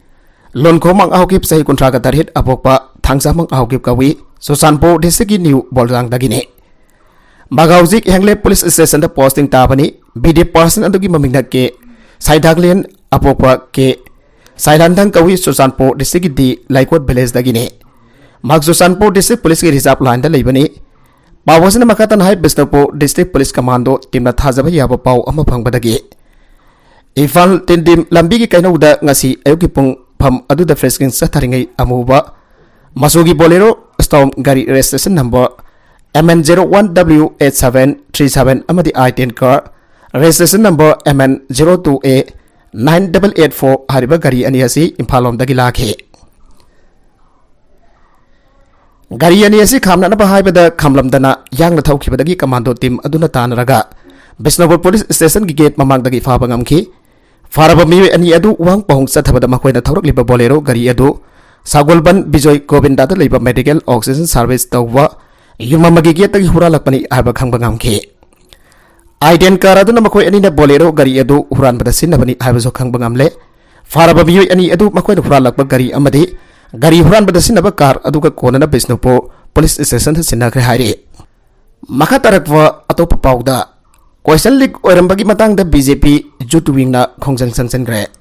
ꯂꯣꯟꯈꯣꯃꯥꯡ ꯑꯍꯧꯒꯤꯞ, ꯆꯍꯤ ꯀꯨꯟꯊ꯭ꯔꯥꯒ ꯇꯔꯦꯠ, ꯑꯄꯣꯛꯄ ꯊꯥꯡꯖꯥꯃꯥꯡ ꯑꯍꯧꯒꯤꯞ ꯀꯧꯏ꯫ ꯆꯨꯔꯆꯥꯟꯄꯨꯔ ꯗꯤꯁꯇ꯭ꯔꯤꯛꯀꯤ ꯅ꯭ꯌꯨ ꯕꯣꯜꯖꯥꯡꯗꯒꯤꯅꯤ꯫ ꯃꯍꯥꯛ ꯍꯧꯖꯤꯛ ꯍꯦꯡꯂꯦꯞ ꯄꯨꯂꯤꯁ ꯁ꯭ꯇꯦꯁꯟꯗ ꯄꯣꯁꯇꯤꯡ ꯇꯥꯕꯅꯤ꯫ ꯚꯤ ꯗꯤ ꯑꯦꯐ ꯄꯥꯔꯁꯟ ꯑꯗꯨꯒꯤ ꯃꯃꯤꯡꯅ ꯀꯦ ꯁꯥꯏꯗꯥꯛꯂꯦꯟ, ꯑꯄꯣꯛꯄ ꯀꯦ ꯁꯥꯏꯂꯥꯟꯊꯪ ꯀꯧꯏ, ꯆꯨꯔꯆꯥꯟꯄꯨꯔ ꯗꯤꯁꯇ꯭ꯔꯤꯛꯀꯤ ꯗꯤ ꯂꯩꯀꯣꯠ ꯚꯤꯂꯦꯖꯇꯒꯤꯅꯤ꯫ ꯃꯍꯥꯛ ꯆꯨꯔꯆꯥꯟꯄꯨꯔ ꯗꯤꯁꯇ꯭ꯔꯤꯛ ꯄꯨꯂꯤꯁꯀꯤ ꯔꯤꯖꯥꯔꯚ ꯂꯥꯏꯟꯗ ꯂꯩꯕꯅꯤ꯫ ꯄꯥꯎ ꯑꯁꯤꯅ ꯃꯈꯥ ꯇꯥꯅ ꯍꯥꯏ, ꯕꯤꯁꯅꯨꯄꯨꯔ ꯗꯤꯁꯇ꯭ꯔꯤꯛ ꯄꯨꯂꯤꯁ ꯀꯃꯥꯟꯗꯣ ꯇꯤꯝꯅ ꯊꯥꯖꯕ ꯌꯥꯕ ꯄꯥꯎ ꯑꯃ ꯐꯪꯕꯗꯒꯤ ꯏꯝꯐꯥꯜ ꯇꯤꯟꯗꯤꯝ ꯂꯝꯕꯤꯒꯤ ꯀꯩꯅꯧꯗ ꯉꯁꯤ ꯑꯌꯨꯛꯀꯤ ꯄꯨꯡ ꯐꯝ ꯑꯗꯨꯗ ꯐ꯭ꯔꯦꯁꯀꯤꯡ ꯆꯠꯊꯔꯤꯉꯩ ꯑꯃꯨꯕ ꯃꯆꯨꯒꯤ ꯕꯣꯂꯦꯔꯣ ꯁ꯭ꯇꯣꯝ ꯒꯥꯔꯤ registration number M N zero one W eight seven three seven ꯑꯃꯗꯤ I ten car registration number M N zero two A nine double eight four ꯍꯥꯏꯔꯤꯕ ꯒꯥꯔꯤ ꯑꯅꯤ ꯑꯁꯤ ꯏꯝꯐꯥꯜ ꯂꯣꯝꯗꯒꯤ ꯂꯥꯛꯈꯤ꯫ ꯒꯥꯔꯤ ꯑꯅꯤ ꯑꯁꯤ ꯈꯥꯝꯅꯅꯕ ꯍꯥꯏꯕꯗ ꯈꯥꯝꯂꯝꯗꯅ ꯌꯥꯡꯅ ꯊꯧꯈꯤꯕꯗꯒꯤ ꯀꯃꯥꯟꯗꯣ ꯇꯤꯝ ꯑꯗꯨꯅ ꯇꯥꯟꯅꯔꯒ ꯕꯤꯁꯅꯨꯄꯨꯔ ꯄꯨꯂꯤꯁ ꯁ꯭ꯇꯦꯁꯟꯒꯤ ꯒꯦꯠ ꯃꯃꯥꯡꯗꯒꯤ ꯐꯥꯕ ꯉꯝꯈꯤ꯫ ꯐꯥꯔꯕ ꯃꯤꯑꯣꯏ ꯑꯅꯤ ꯑꯗꯨ ꯋꯥꯍꯪ ꯄꯥꯎꯍꯪ ꯆꯠꯊꯕꯗ ꯃꯈꯣꯏꯅ ꯊꯧꯔꯛꯂꯤꯕ ꯕꯣꯂꯦꯔꯣ ꯒꯥꯔꯤ ꯑꯗꯨ ꯁꯒꯣꯜꯕꯟ ꯕꯤꯖꯣꯏ ꯒꯣꯕꯤꯟꯗꯥꯗ ꯂꯩꯕ ꯃꯦꯗꯤꯀꯦꯜ ꯑꯣꯛꯁꯤꯖꯟ ꯁꯥꯔꯚꯤꯁ ꯇꯧꯕ ꯌꯨꯝ ꯑꯃꯒꯤ ꯒꯦꯠꯇꯒꯤ ꯍꯨꯔꯥꯜꯂꯛꯄꯅꯤ ꯍꯥꯏꯕ ꯈꯪꯕ ꯉꯝꯈꯤ꯫ ꯑꯥꯏꯗꯦꯟ ꯀꯥꯔ ꯑꯗꯨꯅ ꯃꯈꯣꯏ ꯑꯅꯤꯅ ꯕꯣꯂꯦꯔꯣ ꯒꯥꯔꯤ ꯑꯗꯨ ꯍꯨꯔꯥꯟꯕꯗ ꯁꯤꯖꯤꯟꯅꯕꯅꯤ ꯍꯥꯏꯕꯁꯨ ꯈꯪꯕ ꯉꯝꯂꯦ꯫ ꯐꯥꯔꯕ ꯃꯤꯑꯣꯏ ꯑꯅꯤ ꯑꯗꯨ ꯃꯈꯣꯏꯅ ꯍꯨꯔꯥꯜꯂꯛꯄ ꯒꯥꯔꯤ ꯑꯃꯗꯤ ꯒꯥꯔꯤ ꯍꯨꯔꯥꯟꯕꯗ ꯁꯤꯖꯤꯟꯅꯕ ꯀꯥꯔ ꯑꯗꯨꯒ ꯀꯣꯟꯅꯅ ꯕꯤꯁꯅꯨꯄꯨꯔ ꯄꯨꯂꯤꯁ ꯁ꯭ꯇꯦꯁꯟꯗ ꯁꯤꯟꯅꯈ꯭ꯔꯦ ꯍꯥꯏꯔꯤ꯫ ꯃꯈꯥ ꯇꯥꯔꯛꯄ ꯑꯇꯣꯞꯄ ꯄꯥꯎꯗ, ꯀꯣꯏꯁꯟ ꯂꯤꯛ ꯑꯣꯏꯔꯝꯕꯒꯤ ꯃꯇꯥꯡꯗ ꯕꯤ ꯖꯦ ꯄꯤ ꯌꯨꯠ ꯋꯤꯡꯅ ꯈꯣꯡꯖꯪ ꯆꯪꯁꯤꯟꯈ꯭ꯔꯦ꯫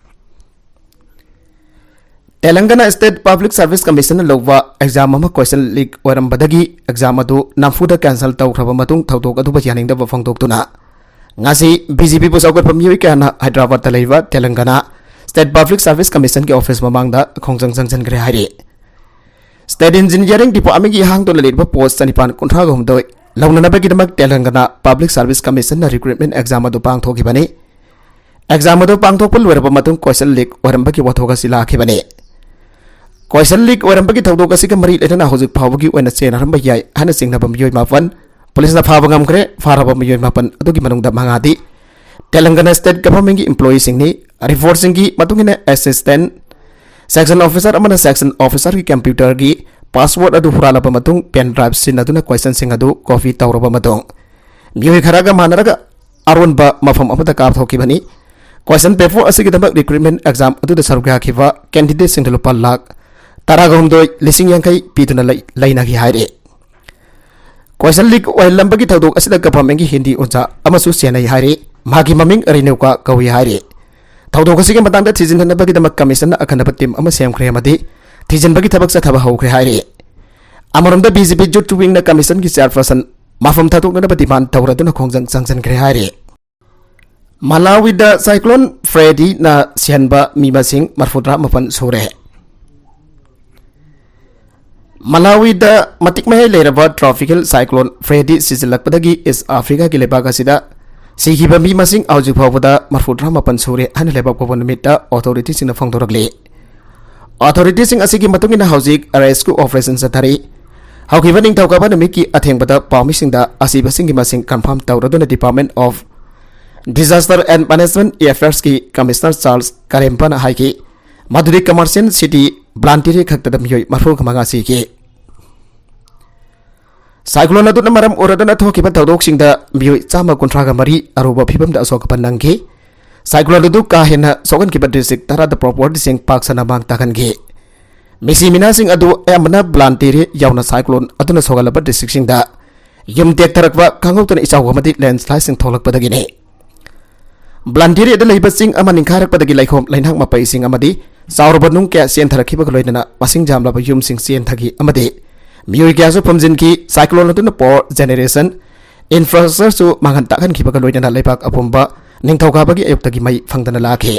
ꯇꯦꯂꯪꯒꯅꯥ ꯁ꯭ꯇꯦꯠ ꯄꯕ꯭ꯂꯤꯛ ꯁꯔꯚꯤꯁ ꯀꯃꯤꯁꯟꯅ ꯂꯧꯕ ꯑꯦꯛꯖꯥꯝ ꯑꯃ ꯀꯣꯏꯁꯟ ꯂꯤꯛ ꯑꯣꯏꯔꯝꯕꯗꯒꯤ ꯑꯦꯛꯖꯥꯝ ꯑꯗꯨ ꯅꯝꯐꯨꯗ ꯀꯦꯟꯁꯦꯜ ꯇꯧꯈ꯭ꯔꯕ ꯃꯇꯨꯡ ꯊꯧꯗꯣꯛ ꯑꯗꯨꯕꯨ ꯌꯥꯅꯤꯡꯗꯕ ꯐꯣꯡꯗꯣꯛꯇꯨꯅ ꯉꯁꯤ ꯕꯤ ꯖꯦ ꯄꯤꯕꯨ ꯆꯥꯎꯈꯠꯄ ꯃꯤꯑꯣꯏ ꯀꯌꯥꯅ ꯍꯥꯏꯗ꯭ꯔꯕꯥꯗꯇ ꯂꯩꯕ ꯇꯦꯂꯪꯒꯅꯥ ꯁ꯭ꯇꯦꯠ ꯄꯕ꯭ꯂꯤꯛ ꯁꯔꯚꯤꯁ ꯀꯃꯤꯁꯟꯒꯤ ꯑꯣꯐꯤꯁ ꯃꯃꯥꯡꯗ ꯈꯣꯡꯖꯪ ꯆꯪꯁꯤꯟꯈ꯭ꯔꯦ ꯍꯥꯏꯔꯤ꯫ ꯁ꯭ꯇꯦꯠ ꯏꯟꯖꯤꯅꯤꯌꯥꯔꯤꯡ ꯗꯤꯄꯥꯔꯠꯃꯦꯟꯒꯤ ꯍꯥꯡꯗꯨꯅ ꯂꯩꯔꯤꯕ ꯄꯣꯁ ꯆꯅꯤꯄꯥꯟ ꯀꯨꯟꯊ꯭ꯔꯥꯒ ꯍꯨꯝꯗꯣꯏ ꯂꯧꯅꯅꯕꯒꯤꯗꯃꯛ ꯇꯦꯂꯪꯒꯅꯥ ꯄꯕ꯭ꯂꯤꯛ ꯁꯔꯚꯤꯁ ꯀꯃꯤꯁꯟꯅ ꯔꯤꯀ꯭ꯔꯨꯠꯃꯦꯟ ꯑꯦꯛꯖꯥꯝ ꯑꯗꯨ ꯄꯥꯡꯊꯣꯛꯈꯤꯕꯅꯤ꯫ ꯑꯦꯛꯖꯥꯝ ꯑꯗꯨ ꯄꯥꯡꯊꯣꯛꯄ ꯂꯣꯏꯔꯕ ꯃꯇꯨꯡ ꯀꯣꯏꯁꯟ ꯂꯤꯛ ꯑꯣꯏꯔꯝꯕꯒꯤ ꯋꯥꯊꯣꯛ ꯑꯁꯤ ꯂꯥꯛꯈꯤꯕꯅꯤ꯫ ꯀꯣꯏꯁꯟ ꯂꯤꯛ ꯑꯣꯏꯔꯝꯕꯒꯤ ꯊꯧꯗꯣꯛ ꯑꯁꯤꯒ ꯃꯔꯤ ꯂꯩꯅꯅ ꯍꯧꯖꯤꯛ ꯐꯥꯎꯕꯒꯤ ꯑꯣꯏꯅ ꯆꯦꯟꯅꯔꯝꯕ ꯌꯥꯏ ꯍꯥꯏꯅ ꯆꯤꯡꯅꯕ ꯃꯤꯑꯣꯏ ꯃꯥꯄꯟ ꯄꯨꯂꯤꯁꯅ ꯐꯥꯕ ꯉꯝꯈ꯭ꯔꯦ꯫ ꯐꯥꯔꯕ ꯃꯤꯑꯣꯏ ꯃꯥꯄꯟ ꯑꯗꯨꯒꯤ ꯃꯅꯨꯡꯗ ꯃꯉꯥꯗꯤ ꯇꯦꯂꯪꯒꯅꯥ ꯁ꯭ꯇꯦꯠ ꯒꯚꯔꯟꯃꯦꯟꯠꯀꯤ ꯏꯝꯄ꯭ꯂꯣꯌꯤꯁꯤꯡꯅꯤ꯫ ꯔꯤꯄꯣꯔꯠꯁꯤꯡꯒꯤ ꯃꯇꯨꯡ ꯏꯟꯅ ꯑꯦꯁꯤꯁꯇꯦꯟꯠ ꯁꯦꯛꯁꯟ ꯑꯣꯐꯤꯁꯥꯔ ꯑꯃꯅ ꯁꯦꯛꯁꯟ ꯑꯣꯐꯤꯁꯥꯔꯒꯤ ꯀꯝꯄ꯭ꯌꯨꯇꯔꯒꯤ ꯄꯥꯁꯋꯥꯔꯗ ꯑꯗꯨ ꯍꯨꯔꯥꯜꯂꯕ ꯃꯇꯨꯡ ꯄꯦꯟ ꯗ꯭ꯔꯥꯏꯚ ꯁꯤꯖꯤꯟꯅꯗꯨꯅ ꯀꯣꯏꯁꯟꯁꯤꯡ ꯑꯗꯨ ꯀꯣꯄꯤ ꯇꯧꯔꯕ ꯃꯇꯨꯡ ꯃꯤꯑꯣꯏ ꯈꯔꯒ ꯃꯥꯟꯅꯔꯒ ꯑꯔꯣꯟꯕ ꯃꯐꯝ ꯑꯃꯗ ꯀꯥꯞꯊꯣꯛꯈꯤꯕꯅꯤ꯫ ꯀꯣꯏꯁꯟ ꯄꯦꯄꯔ ꯑꯁꯤꯒꯤꯗꯃꯛ ꯔꯤꯀ꯭ꯔꯨꯠꯃꯦꯟ ꯑꯦꯛꯖꯥꯝ ꯑꯗꯨꯗ ꯁꯔꯨꯛ ꯌꯥꯈꯤꯕ ꯀꯦꯟꯗꯤꯗꯦꯠꯁꯤꯡꯗ ꯂꯨꯄꯥ ꯂꯥꯈ ꯇꯔꯥꯒ ꯍꯨꯝꯗꯣꯏ ꯂꯤꯁꯤꯡ ꯌꯥꯡꯈꯩ ꯄꯤꯗꯨꯅ ꯂꯩ-, ꯂꯩꯅꯈꯤ ꯍꯥꯏꯔꯤ꯫ ꯀꯣꯏꯁꯟ ꯂꯤꯛ ꯑꯣꯏꯍꯜꯂꯝꯕꯒꯤ ꯊꯧꯗꯣꯛ ꯑꯁꯤꯗ ꯒꯚꯔꯟꯃꯦꯟꯠꯀꯤ ꯍꯤꯟꯗꯤ ꯑꯣꯖꯥ ꯑꯃꯁꯨ ꯆꯦꯟꯅꯩ ꯍꯥꯏꯔꯤ꯫ ꯃꯍꯥꯛꯀꯤ ꯃꯃꯤꯡ ꯔꯦꯅꯨꯀꯥ ꯀꯧꯏ ꯍꯥꯏꯔꯤ꯫ ꯊꯧꯗꯣꯛ ꯑꯁꯤꯒꯤ ꯃꯇꯥꯡꯗ ꯊꯤꯖꯤꯟꯅꯅꯕꯒꯤꯗꯃꯛ ꯀꯃꯤꯁꯟꯅ ꯑꯈꯟꯅꯕ ꯇꯤꯝ ꯑꯃ ꯁꯦꯝꯈ꯭ꯔꯦ ꯑꯃꯗꯤ ꯊꯤꯖꯤꯟꯕꯒꯤ ꯊꯕꯛ ꯆꯠꯊꯕ ꯍꯧꯈ꯭ꯔꯦ ꯍꯥꯏꯔꯤ꯫ ꯑꯃꯔꯣꯝꯗ ꯕꯤ ꯖꯦ ꯄꯤ ꯌꯨꯠ ꯋꯤꯡꯅ ꯀꯃꯤꯁꯟꯒꯤ ꯆꯦꯌꯔꯄꯔꯁꯟ ꯃꯐꯝ ꯊꯥꯗꯣꯛꯅꯅꯕ ꯗꯤꯃꯥꯟ ꯇꯧꯔꯗꯨꯅ ꯈꯣꯡꯖꯪ ꯆꯪꯁꯤꯟꯈ꯭ꯔꯦ ꯍꯥꯏꯔꯤ꯫ ꯃꯂꯥꯋꯤꯗ ꯁꯥꯏꯀ꯭ꯂꯣꯟ ꯐ꯭ꯔꯦꯗꯤꯅ ꯁꯤꯍꯟꯕ ꯃꯤ ꯃꯁꯤꯡ ꯃꯔꯤꯐꯨꯇꯔꯥ ꯃꯥꯄꯟ ꯁꯨꯔꯦ꯫ ꯃꯂꯥꯋꯤꯗ ꯃꯇꯤꯛ ꯃꯌꯥꯏ ꯂꯩꯔꯕ ꯇ꯭ꯔꯣꯄꯤꯀꯦꯜ ꯁꯥꯏꯀ꯭ꯂꯣꯟ ꯐ꯭ꯔꯦꯗꯤ ꯁꯤꯖꯤꯜꯂꯛꯄꯗꯒꯤ ꯏꯁ ꯑꯐ꯭ꯔꯤꯀꯥꯒꯤ ꯂꯩꯕꯥꯛ ꯑꯁꯤꯗ ꯁꯤꯈꯤꯕ ꯃꯤ ꯃꯁꯤꯡ ꯍꯧꯖꯤꯛ ꯐꯥꯎꯕꯗ ꯃꯔꯤꯐꯨꯇꯔꯥ ꯃꯥꯄꯟ ꯁꯨꯔꯦ ꯍꯥꯏꯅ ꯂꯩꯕꯥꯛ ꯄꯣꯛꯄ ꯅꯨꯃꯤꯠꯇ ꯑꯣꯊꯣꯔꯤꯇꯤꯁꯤꯡꯅ ꯐꯣꯡꯗꯣꯔꯛꯂꯤ꯫ ꯑꯣꯊꯣꯔꯤꯇꯤꯁꯤꯡ ꯑꯁꯤꯒꯤ ꯃꯇꯨꯡ ꯏꯟꯅ ꯍꯧꯖꯤꯛ ꯔꯦꯁꯀ꯭ꯌꯨ ꯑꯣꯄꯔꯦꯁꯟ ꯆꯠꯊꯔꯤ꯫ ꯍꯧꯈꯤꯕ ꯅꯤꯡꯊꯧꯀꯥꯕ ꯅꯨꯃꯤꯠꯀꯤ ꯑꯊꯦꯡꯕꯗ ꯄꯥꯎꯃꯤꯁꯤꯡꯗ ꯑꯁꯤꯕꯁꯤꯡꯒꯤ ꯃꯁꯤꯡ ꯀꯟꯐꯥꯔꯝ ꯇꯧꯔꯗꯨꯅ department of disaster and management ꯑꯦꯐꯤꯌꯔꯁꯀꯤ ꯀꯃꯤꯁꯅꯔ ꯆꯥꯔꯜꯁ ꯀꯔꯦꯝꯄꯅ ꯍꯥꯏꯈꯤ ꯃꯗꯨꯗꯤ ꯀꯃꯔꯁꯤꯌꯦꯜ ꯁꯤꯇꯤ ꯕ꯭ꯂꯥꯟꯇꯤꯔꯤ ꯈꯛꯇꯗ ꯃꯤꯑꯣꯏ ꯃꯔꯤꯐꯨꯃꯉꯥ ꯁꯤꯈꯤ꯫ ꯁꯥꯏꯀ꯭ꯂꯣꯟ ꯑꯗꯨꯅ ꯃꯔꯝ ꯑꯣꯏꯔꯗꯨꯅ ꯊꯣꯛꯈꯤꯕ ꯊꯧꯗꯣꯛꯁꯤꯡꯗ ꯃꯤꯑꯣꯏ ꯆꯥꯝꯃ ꯀꯨꯟꯊ꯭ꯔꯥꯒ ꯃꯔꯤ ꯑꯔꯨꯕ ꯐꯤꯕꯝꯗ ꯑꯁꯣꯛ ꯑꯄꯟ ꯅꯪꯈꯤ꯫ ꯁꯥꯏꯀ꯭ꯂꯣꯟ ꯑꯗꯨ ꯀꯥ ꯍꯦꯟꯅ ꯁꯣꯛꯍꯟꯈꯤꯕ ꯗꯤꯁꯇ꯭ꯔꯤꯛ ꯇꯔꯥꯗ ꯄ꯭ꯔꯣꯄꯔꯇꯤꯁꯤꯡ ꯄꯥꯛ ꯁꯟꯅ ꯃꯥꯡ ꯇꯥꯛꯍꯟꯈꯤ꯫ ꯃꯤꯁꯤ ꯃꯤꯅꯥꯁꯤꯡ ꯑꯗꯨ ꯑꯌꯥꯝꯕꯅ ꯕ꯭ꯂꯥꯟꯇꯦꯔꯤ ꯌꯥꯎꯅ ꯁꯥꯏꯀ꯭ꯂꯣꯟ ꯑꯗꯨꯅ ꯁꯣꯛꯍꯜꯂꯕ ꯗꯤꯁꯇ꯭ꯔꯤꯛꯁꯤꯡꯗ ꯌꯨꯝ ꯇꯦꯛꯊꯔꯛꯄ, ꯈꯥꯡꯍꯧꯗꯅ ꯏꯆꯥꯎ ꯑꯃꯗꯤ ꯂꯦꯟꯁ꯭ꯂꯥꯏꯗꯁꯤꯡ ꯊꯣꯛꯂꯛꯄꯗꯒꯤꯅꯤ꯫ ꯕ꯭ꯂꯥꯟꯇꯦꯔꯤꯗ ꯂꯩꯕ ꯆꯤꯡ ꯑꯃ ꯅꯤꯡꯈꯥꯏꯔꯛꯄꯗꯒꯤ ꯂꯩꯈꯣꯝ ꯂꯩꯅꯥꯡ ꯃꯄꯩꯁꯤꯡ ꯑꯃꯗꯤ ꯆꯥꯎꯔꯕ ꯅꯨꯡ ꯀꯌꯥ ꯆꯦꯟꯊꯔꯛꯈꯤꯕꯒ ꯂꯣꯏꯅꯅ ꯃꯁꯤꯡ ꯌꯥꯝꯂꯕ ꯌꯨꯝꯁꯤꯡ ꯆꯦꯟꯊꯈꯤ ꯑꯃꯗꯤ ꯃꯤꯑꯣꯏ ꯀꯌꯥꯁꯨ ꯐꯨꯝꯖꯤꯟꯈꯤ꯫ ꯁꯥꯏꯀ꯭ꯂꯣꯟ ꯑꯗꯨꯅ ꯄꯥꯋꯔ ꯖꯦꯅꯦꯔꯦꯁꯟ ꯏꯟꯐ꯭ꯔꯥꯁ꯭ꯇ꯭ꯔꯛꯆꯔꯁꯨ ꯃꯥꯡꯍꯟ ꯇꯥꯛꯍꯟꯈꯤꯕꯒ ꯂꯣꯏꯅꯅ ꯂꯩꯕꯥꯛ ꯑꯄꯨꯝꯕ ꯅꯤꯡꯊꯧꯀꯥꯕꯒꯤ ꯑꯌꯨꯛꯇꯒꯤ ꯃꯩ ꯐꯪꯗꯅ ꯂꯥꯛꯈꯤ꯫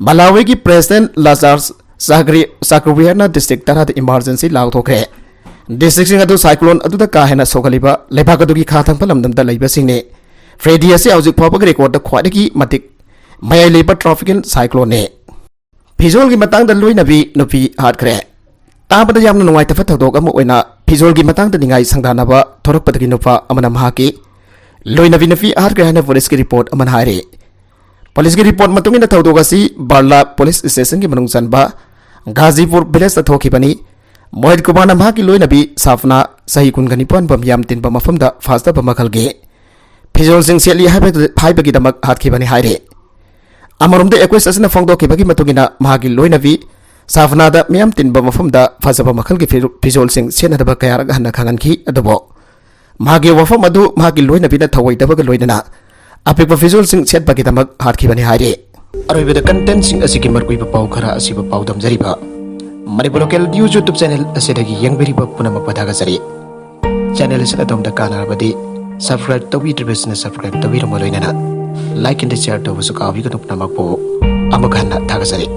ꯃꯂꯥꯋꯤꯒꯤ ꯄ꯭ꯔꯦꯁꯤꯗꯦꯟꯠ ꯂꯥꯖꯥꯔꯁ ꯆꯥꯒ꯭ꯔꯤ-, ꯆꯥꯒ꯭ꯔꯤꯌꯥꯅ ꯗꯤꯁꯇ꯭ꯔꯤꯛ ꯇꯔꯥꯗ ꯏꯃꯥꯔꯖꯦꯟꯁꯤ ꯂꯥꯎꯊꯣꯛꯈ꯭ꯔꯦ꯫ ꯗꯤꯁꯇ꯭ꯔꯤꯛꯁꯤꯡ ꯑꯗꯨ ꯁꯥꯏꯀ꯭ꯂꯣꯟ ꯑꯗꯨꯗ ꯀꯥ ꯍꯦꯟꯅ ꯁꯣꯛꯍꯜꯂꯤꯕ ꯂꯩꯕꯥꯛ ꯑꯗꯨꯒꯤ ꯈꯥ ꯊꯪꯕ ꯂꯝꯗꯝꯗ ꯂꯩꯕꯁꯤꯡꯅꯤ꯫ ꯐ꯭ꯔꯦꯗꯤ ꯑꯁꯤ ꯍꯧꯖꯤꯛ ꯐꯥꯎꯕꯒꯤ ꯔꯦꯀꯣꯔꯗ ꯈ꯭ꯋꯥꯏꯗꯒꯤ ꯃꯇꯤꯛ ꯃꯌꯥꯏ ꯂꯩꯕ ꯇ꯭ꯔꯣꯄꯤꯀꯦꯜ ꯁꯥꯏꯀ꯭ꯂꯣꯟꯅꯤ꯫ ꯐꯤꯖꯣꯜꯒꯤ ꯃꯇꯥꯡꯗ ꯂꯣꯏꯅꯕꯤ ꯅꯨꯄꯤ ꯍꯥꯠꯈ꯭ꯔꯦ꯫ ꯇꯥꯕꯗ ꯌꯥꯝꯅ ꯅꯨꯡꯉꯥꯏꯇꯕ ꯊꯧꯗꯣꯛ ꯑꯃ ꯑꯣꯏꯅ ꯐꯤꯖꯣꯜꯒꯤ ꯃꯇꯥꯡꯗ ꯅꯤꯡꯉꯥꯏ ꯁꯪꯗꯥꯅꯕ ꯊꯣꯔꯛꯄꯗꯒꯤ ꯅꯨꯄꯥ ꯑꯃꯅ ꯃꯍꯥꯛꯀꯤ ꯂꯣꯏꯅꯕꯤ ꯅꯨꯄꯤ ꯍꯥꯠꯈ꯭ꯔꯦ ꯍꯥꯏꯅ ꯄꯨꯂꯤꯁꯀꯤ ꯔꯤꯄꯣꯔꯠ ꯑꯃꯅ ꯍꯥꯏꯔꯤ꯫ ꯄꯨꯂꯤꯁꯀꯤ ꯔꯤꯄꯣꯔꯠ ꯃꯇꯨꯡ ꯏꯟꯅ ꯊꯧꯗꯣꯛ ꯑꯁꯤ ꯕꯥꯔꯂꯥ ꯄꯨꯂꯤꯁ ꯁ꯭ꯇꯦꯁꯟꯒꯤ ꯃꯅꯨꯡ ꯆꯟꯕ ꯒꯥꯖꯤꯄꯨꯔ ꯚꯤꯂꯦꯖꯇ ꯊꯣꯛꯈꯤꯕꯅꯤ꯫ ꯃꯣꯍꯤꯠ ꯀꯨꯃꯥꯔꯅ ꯃꯍꯥꯛꯀꯤ ꯂꯣꯏꯅꯕꯤ ꯁꯥꯐꯅꯥ, ꯆꯍꯤ ꯀꯨꯟꯒ ꯅꯤꯄꯥꯟ ꯕ ꯃꯤꯌꯥꯝ ꯇꯤꯟꯕ ꯃꯐꯝꯗ ꯐꯖꯗꯕ ꯃꯈꯜꯒꯤ ꯐꯤꯖꯣꯜꯁꯤꯡ ꯁꯦꯠꯂꯤ ꯍꯥꯏꯕ-, ꯍꯥꯏꯕꯒꯤꯗꯃꯛ ꯍꯥꯠꯈꯤꯕꯅꯤ ꯍꯥꯏꯔꯤ꯫ ꯑꯃꯔꯣꯝꯗ, ꯑꯦꯀ꯭ꯌꯨꯖ ꯑꯁꯤꯅ ꯐꯣꯡꯗꯣꯛꯈꯤꯕꯒꯤ ꯃꯇꯨꯡ ꯏꯟꯅ ꯃꯍꯥꯛꯀꯤ ꯂꯣꯏꯅꯕꯤ ꯁꯥꯐꯅꯥꯗ ꯃꯤꯌꯥꯝ ꯇꯤꯟꯕ ꯃꯐꯝꯗ ꯐꯖꯕ ꯃꯈꯜꯒꯤ ꯐꯤꯔꯨ-, ꯐꯤꯖꯣꯜꯁꯤꯡ ꯁꯦꯠꯅꯗꯕ ꯀꯌꯥꯔꯛ ꯍꯟꯅ ꯈꯪꯍꯟꯈꯤ, ꯑꯗꯨꯕꯨ ꯃꯍꯥꯛꯀꯤ ꯋꯥꯐꯝ ꯑꯗꯨ ꯃꯍꯥꯛꯀꯤ ꯂꯣꯏꯅꯕꯤꯅ ꯊꯧꯑꯣꯏꯗꯕꯒ ꯂꯣꯏꯅꯅ ꯑꯄꯤꯛꯄ ꯐꯤꯖꯣꯜꯁꯤꯡ ꯁꯦꯠꯄꯒꯤꯗꯃꯛ ꯍꯥꯠꯈꯤꯕꯅꯤ ꯍꯥꯏꯔꯤ꯫ ꯑꯔꯣꯏꯕꯗ ꯀꯟꯇꯦꯟꯠꯁꯤꯡ ꯑꯁꯤꯒꯤ ꯃꯔꯨꯑꯣꯏꯕ ꯄꯥꯎ ꯈꯔ ꯑꯁꯤꯕꯨ ꯄꯥꯎꯗꯝꯖꯔꯤꯕ Manipur local news YouTube channel ꯑꯁꯤꯗꯒꯤ ꯌꯦꯡꯕꯤꯔꯤꯕ ꯄꯨꯝꯅꯃꯛꯄꯨ ꯊꯥꯒꯠꯆꯔꯤ꯫ ꯆꯦꯅꯦꯜ ꯑꯁꯤꯅ ꯑꯗꯣꯝꯗ ꯀꯥꯟꯅꯔꯕꯗꯤ ꯁꯕꯁꯀ꯭ꯔꯥꯏꯕ ꯇꯧꯕꯤꯗ꯭ꯔꯤꯕꯁꯤꯡꯅ ꯁꯕꯁꯀ꯭ꯔꯥꯏꯕ ꯇꯧꯕꯤꯔꯝꯕ ꯂꯣꯏꯅꯅ ꯂꯥꯏꯛ ꯑꯃꯗꯤ ꯁꯤꯌꯔ ꯇꯧꯕꯁꯨ ꯀꯥꯎꯕꯤꯒꯅꯨ꯫ ꯄꯨꯝꯅꯃꯛꯄꯨ ꯑꯃꯨꯛ ꯍꯟꯅ ꯊꯥꯒꯠꯆꯔꯤ꯫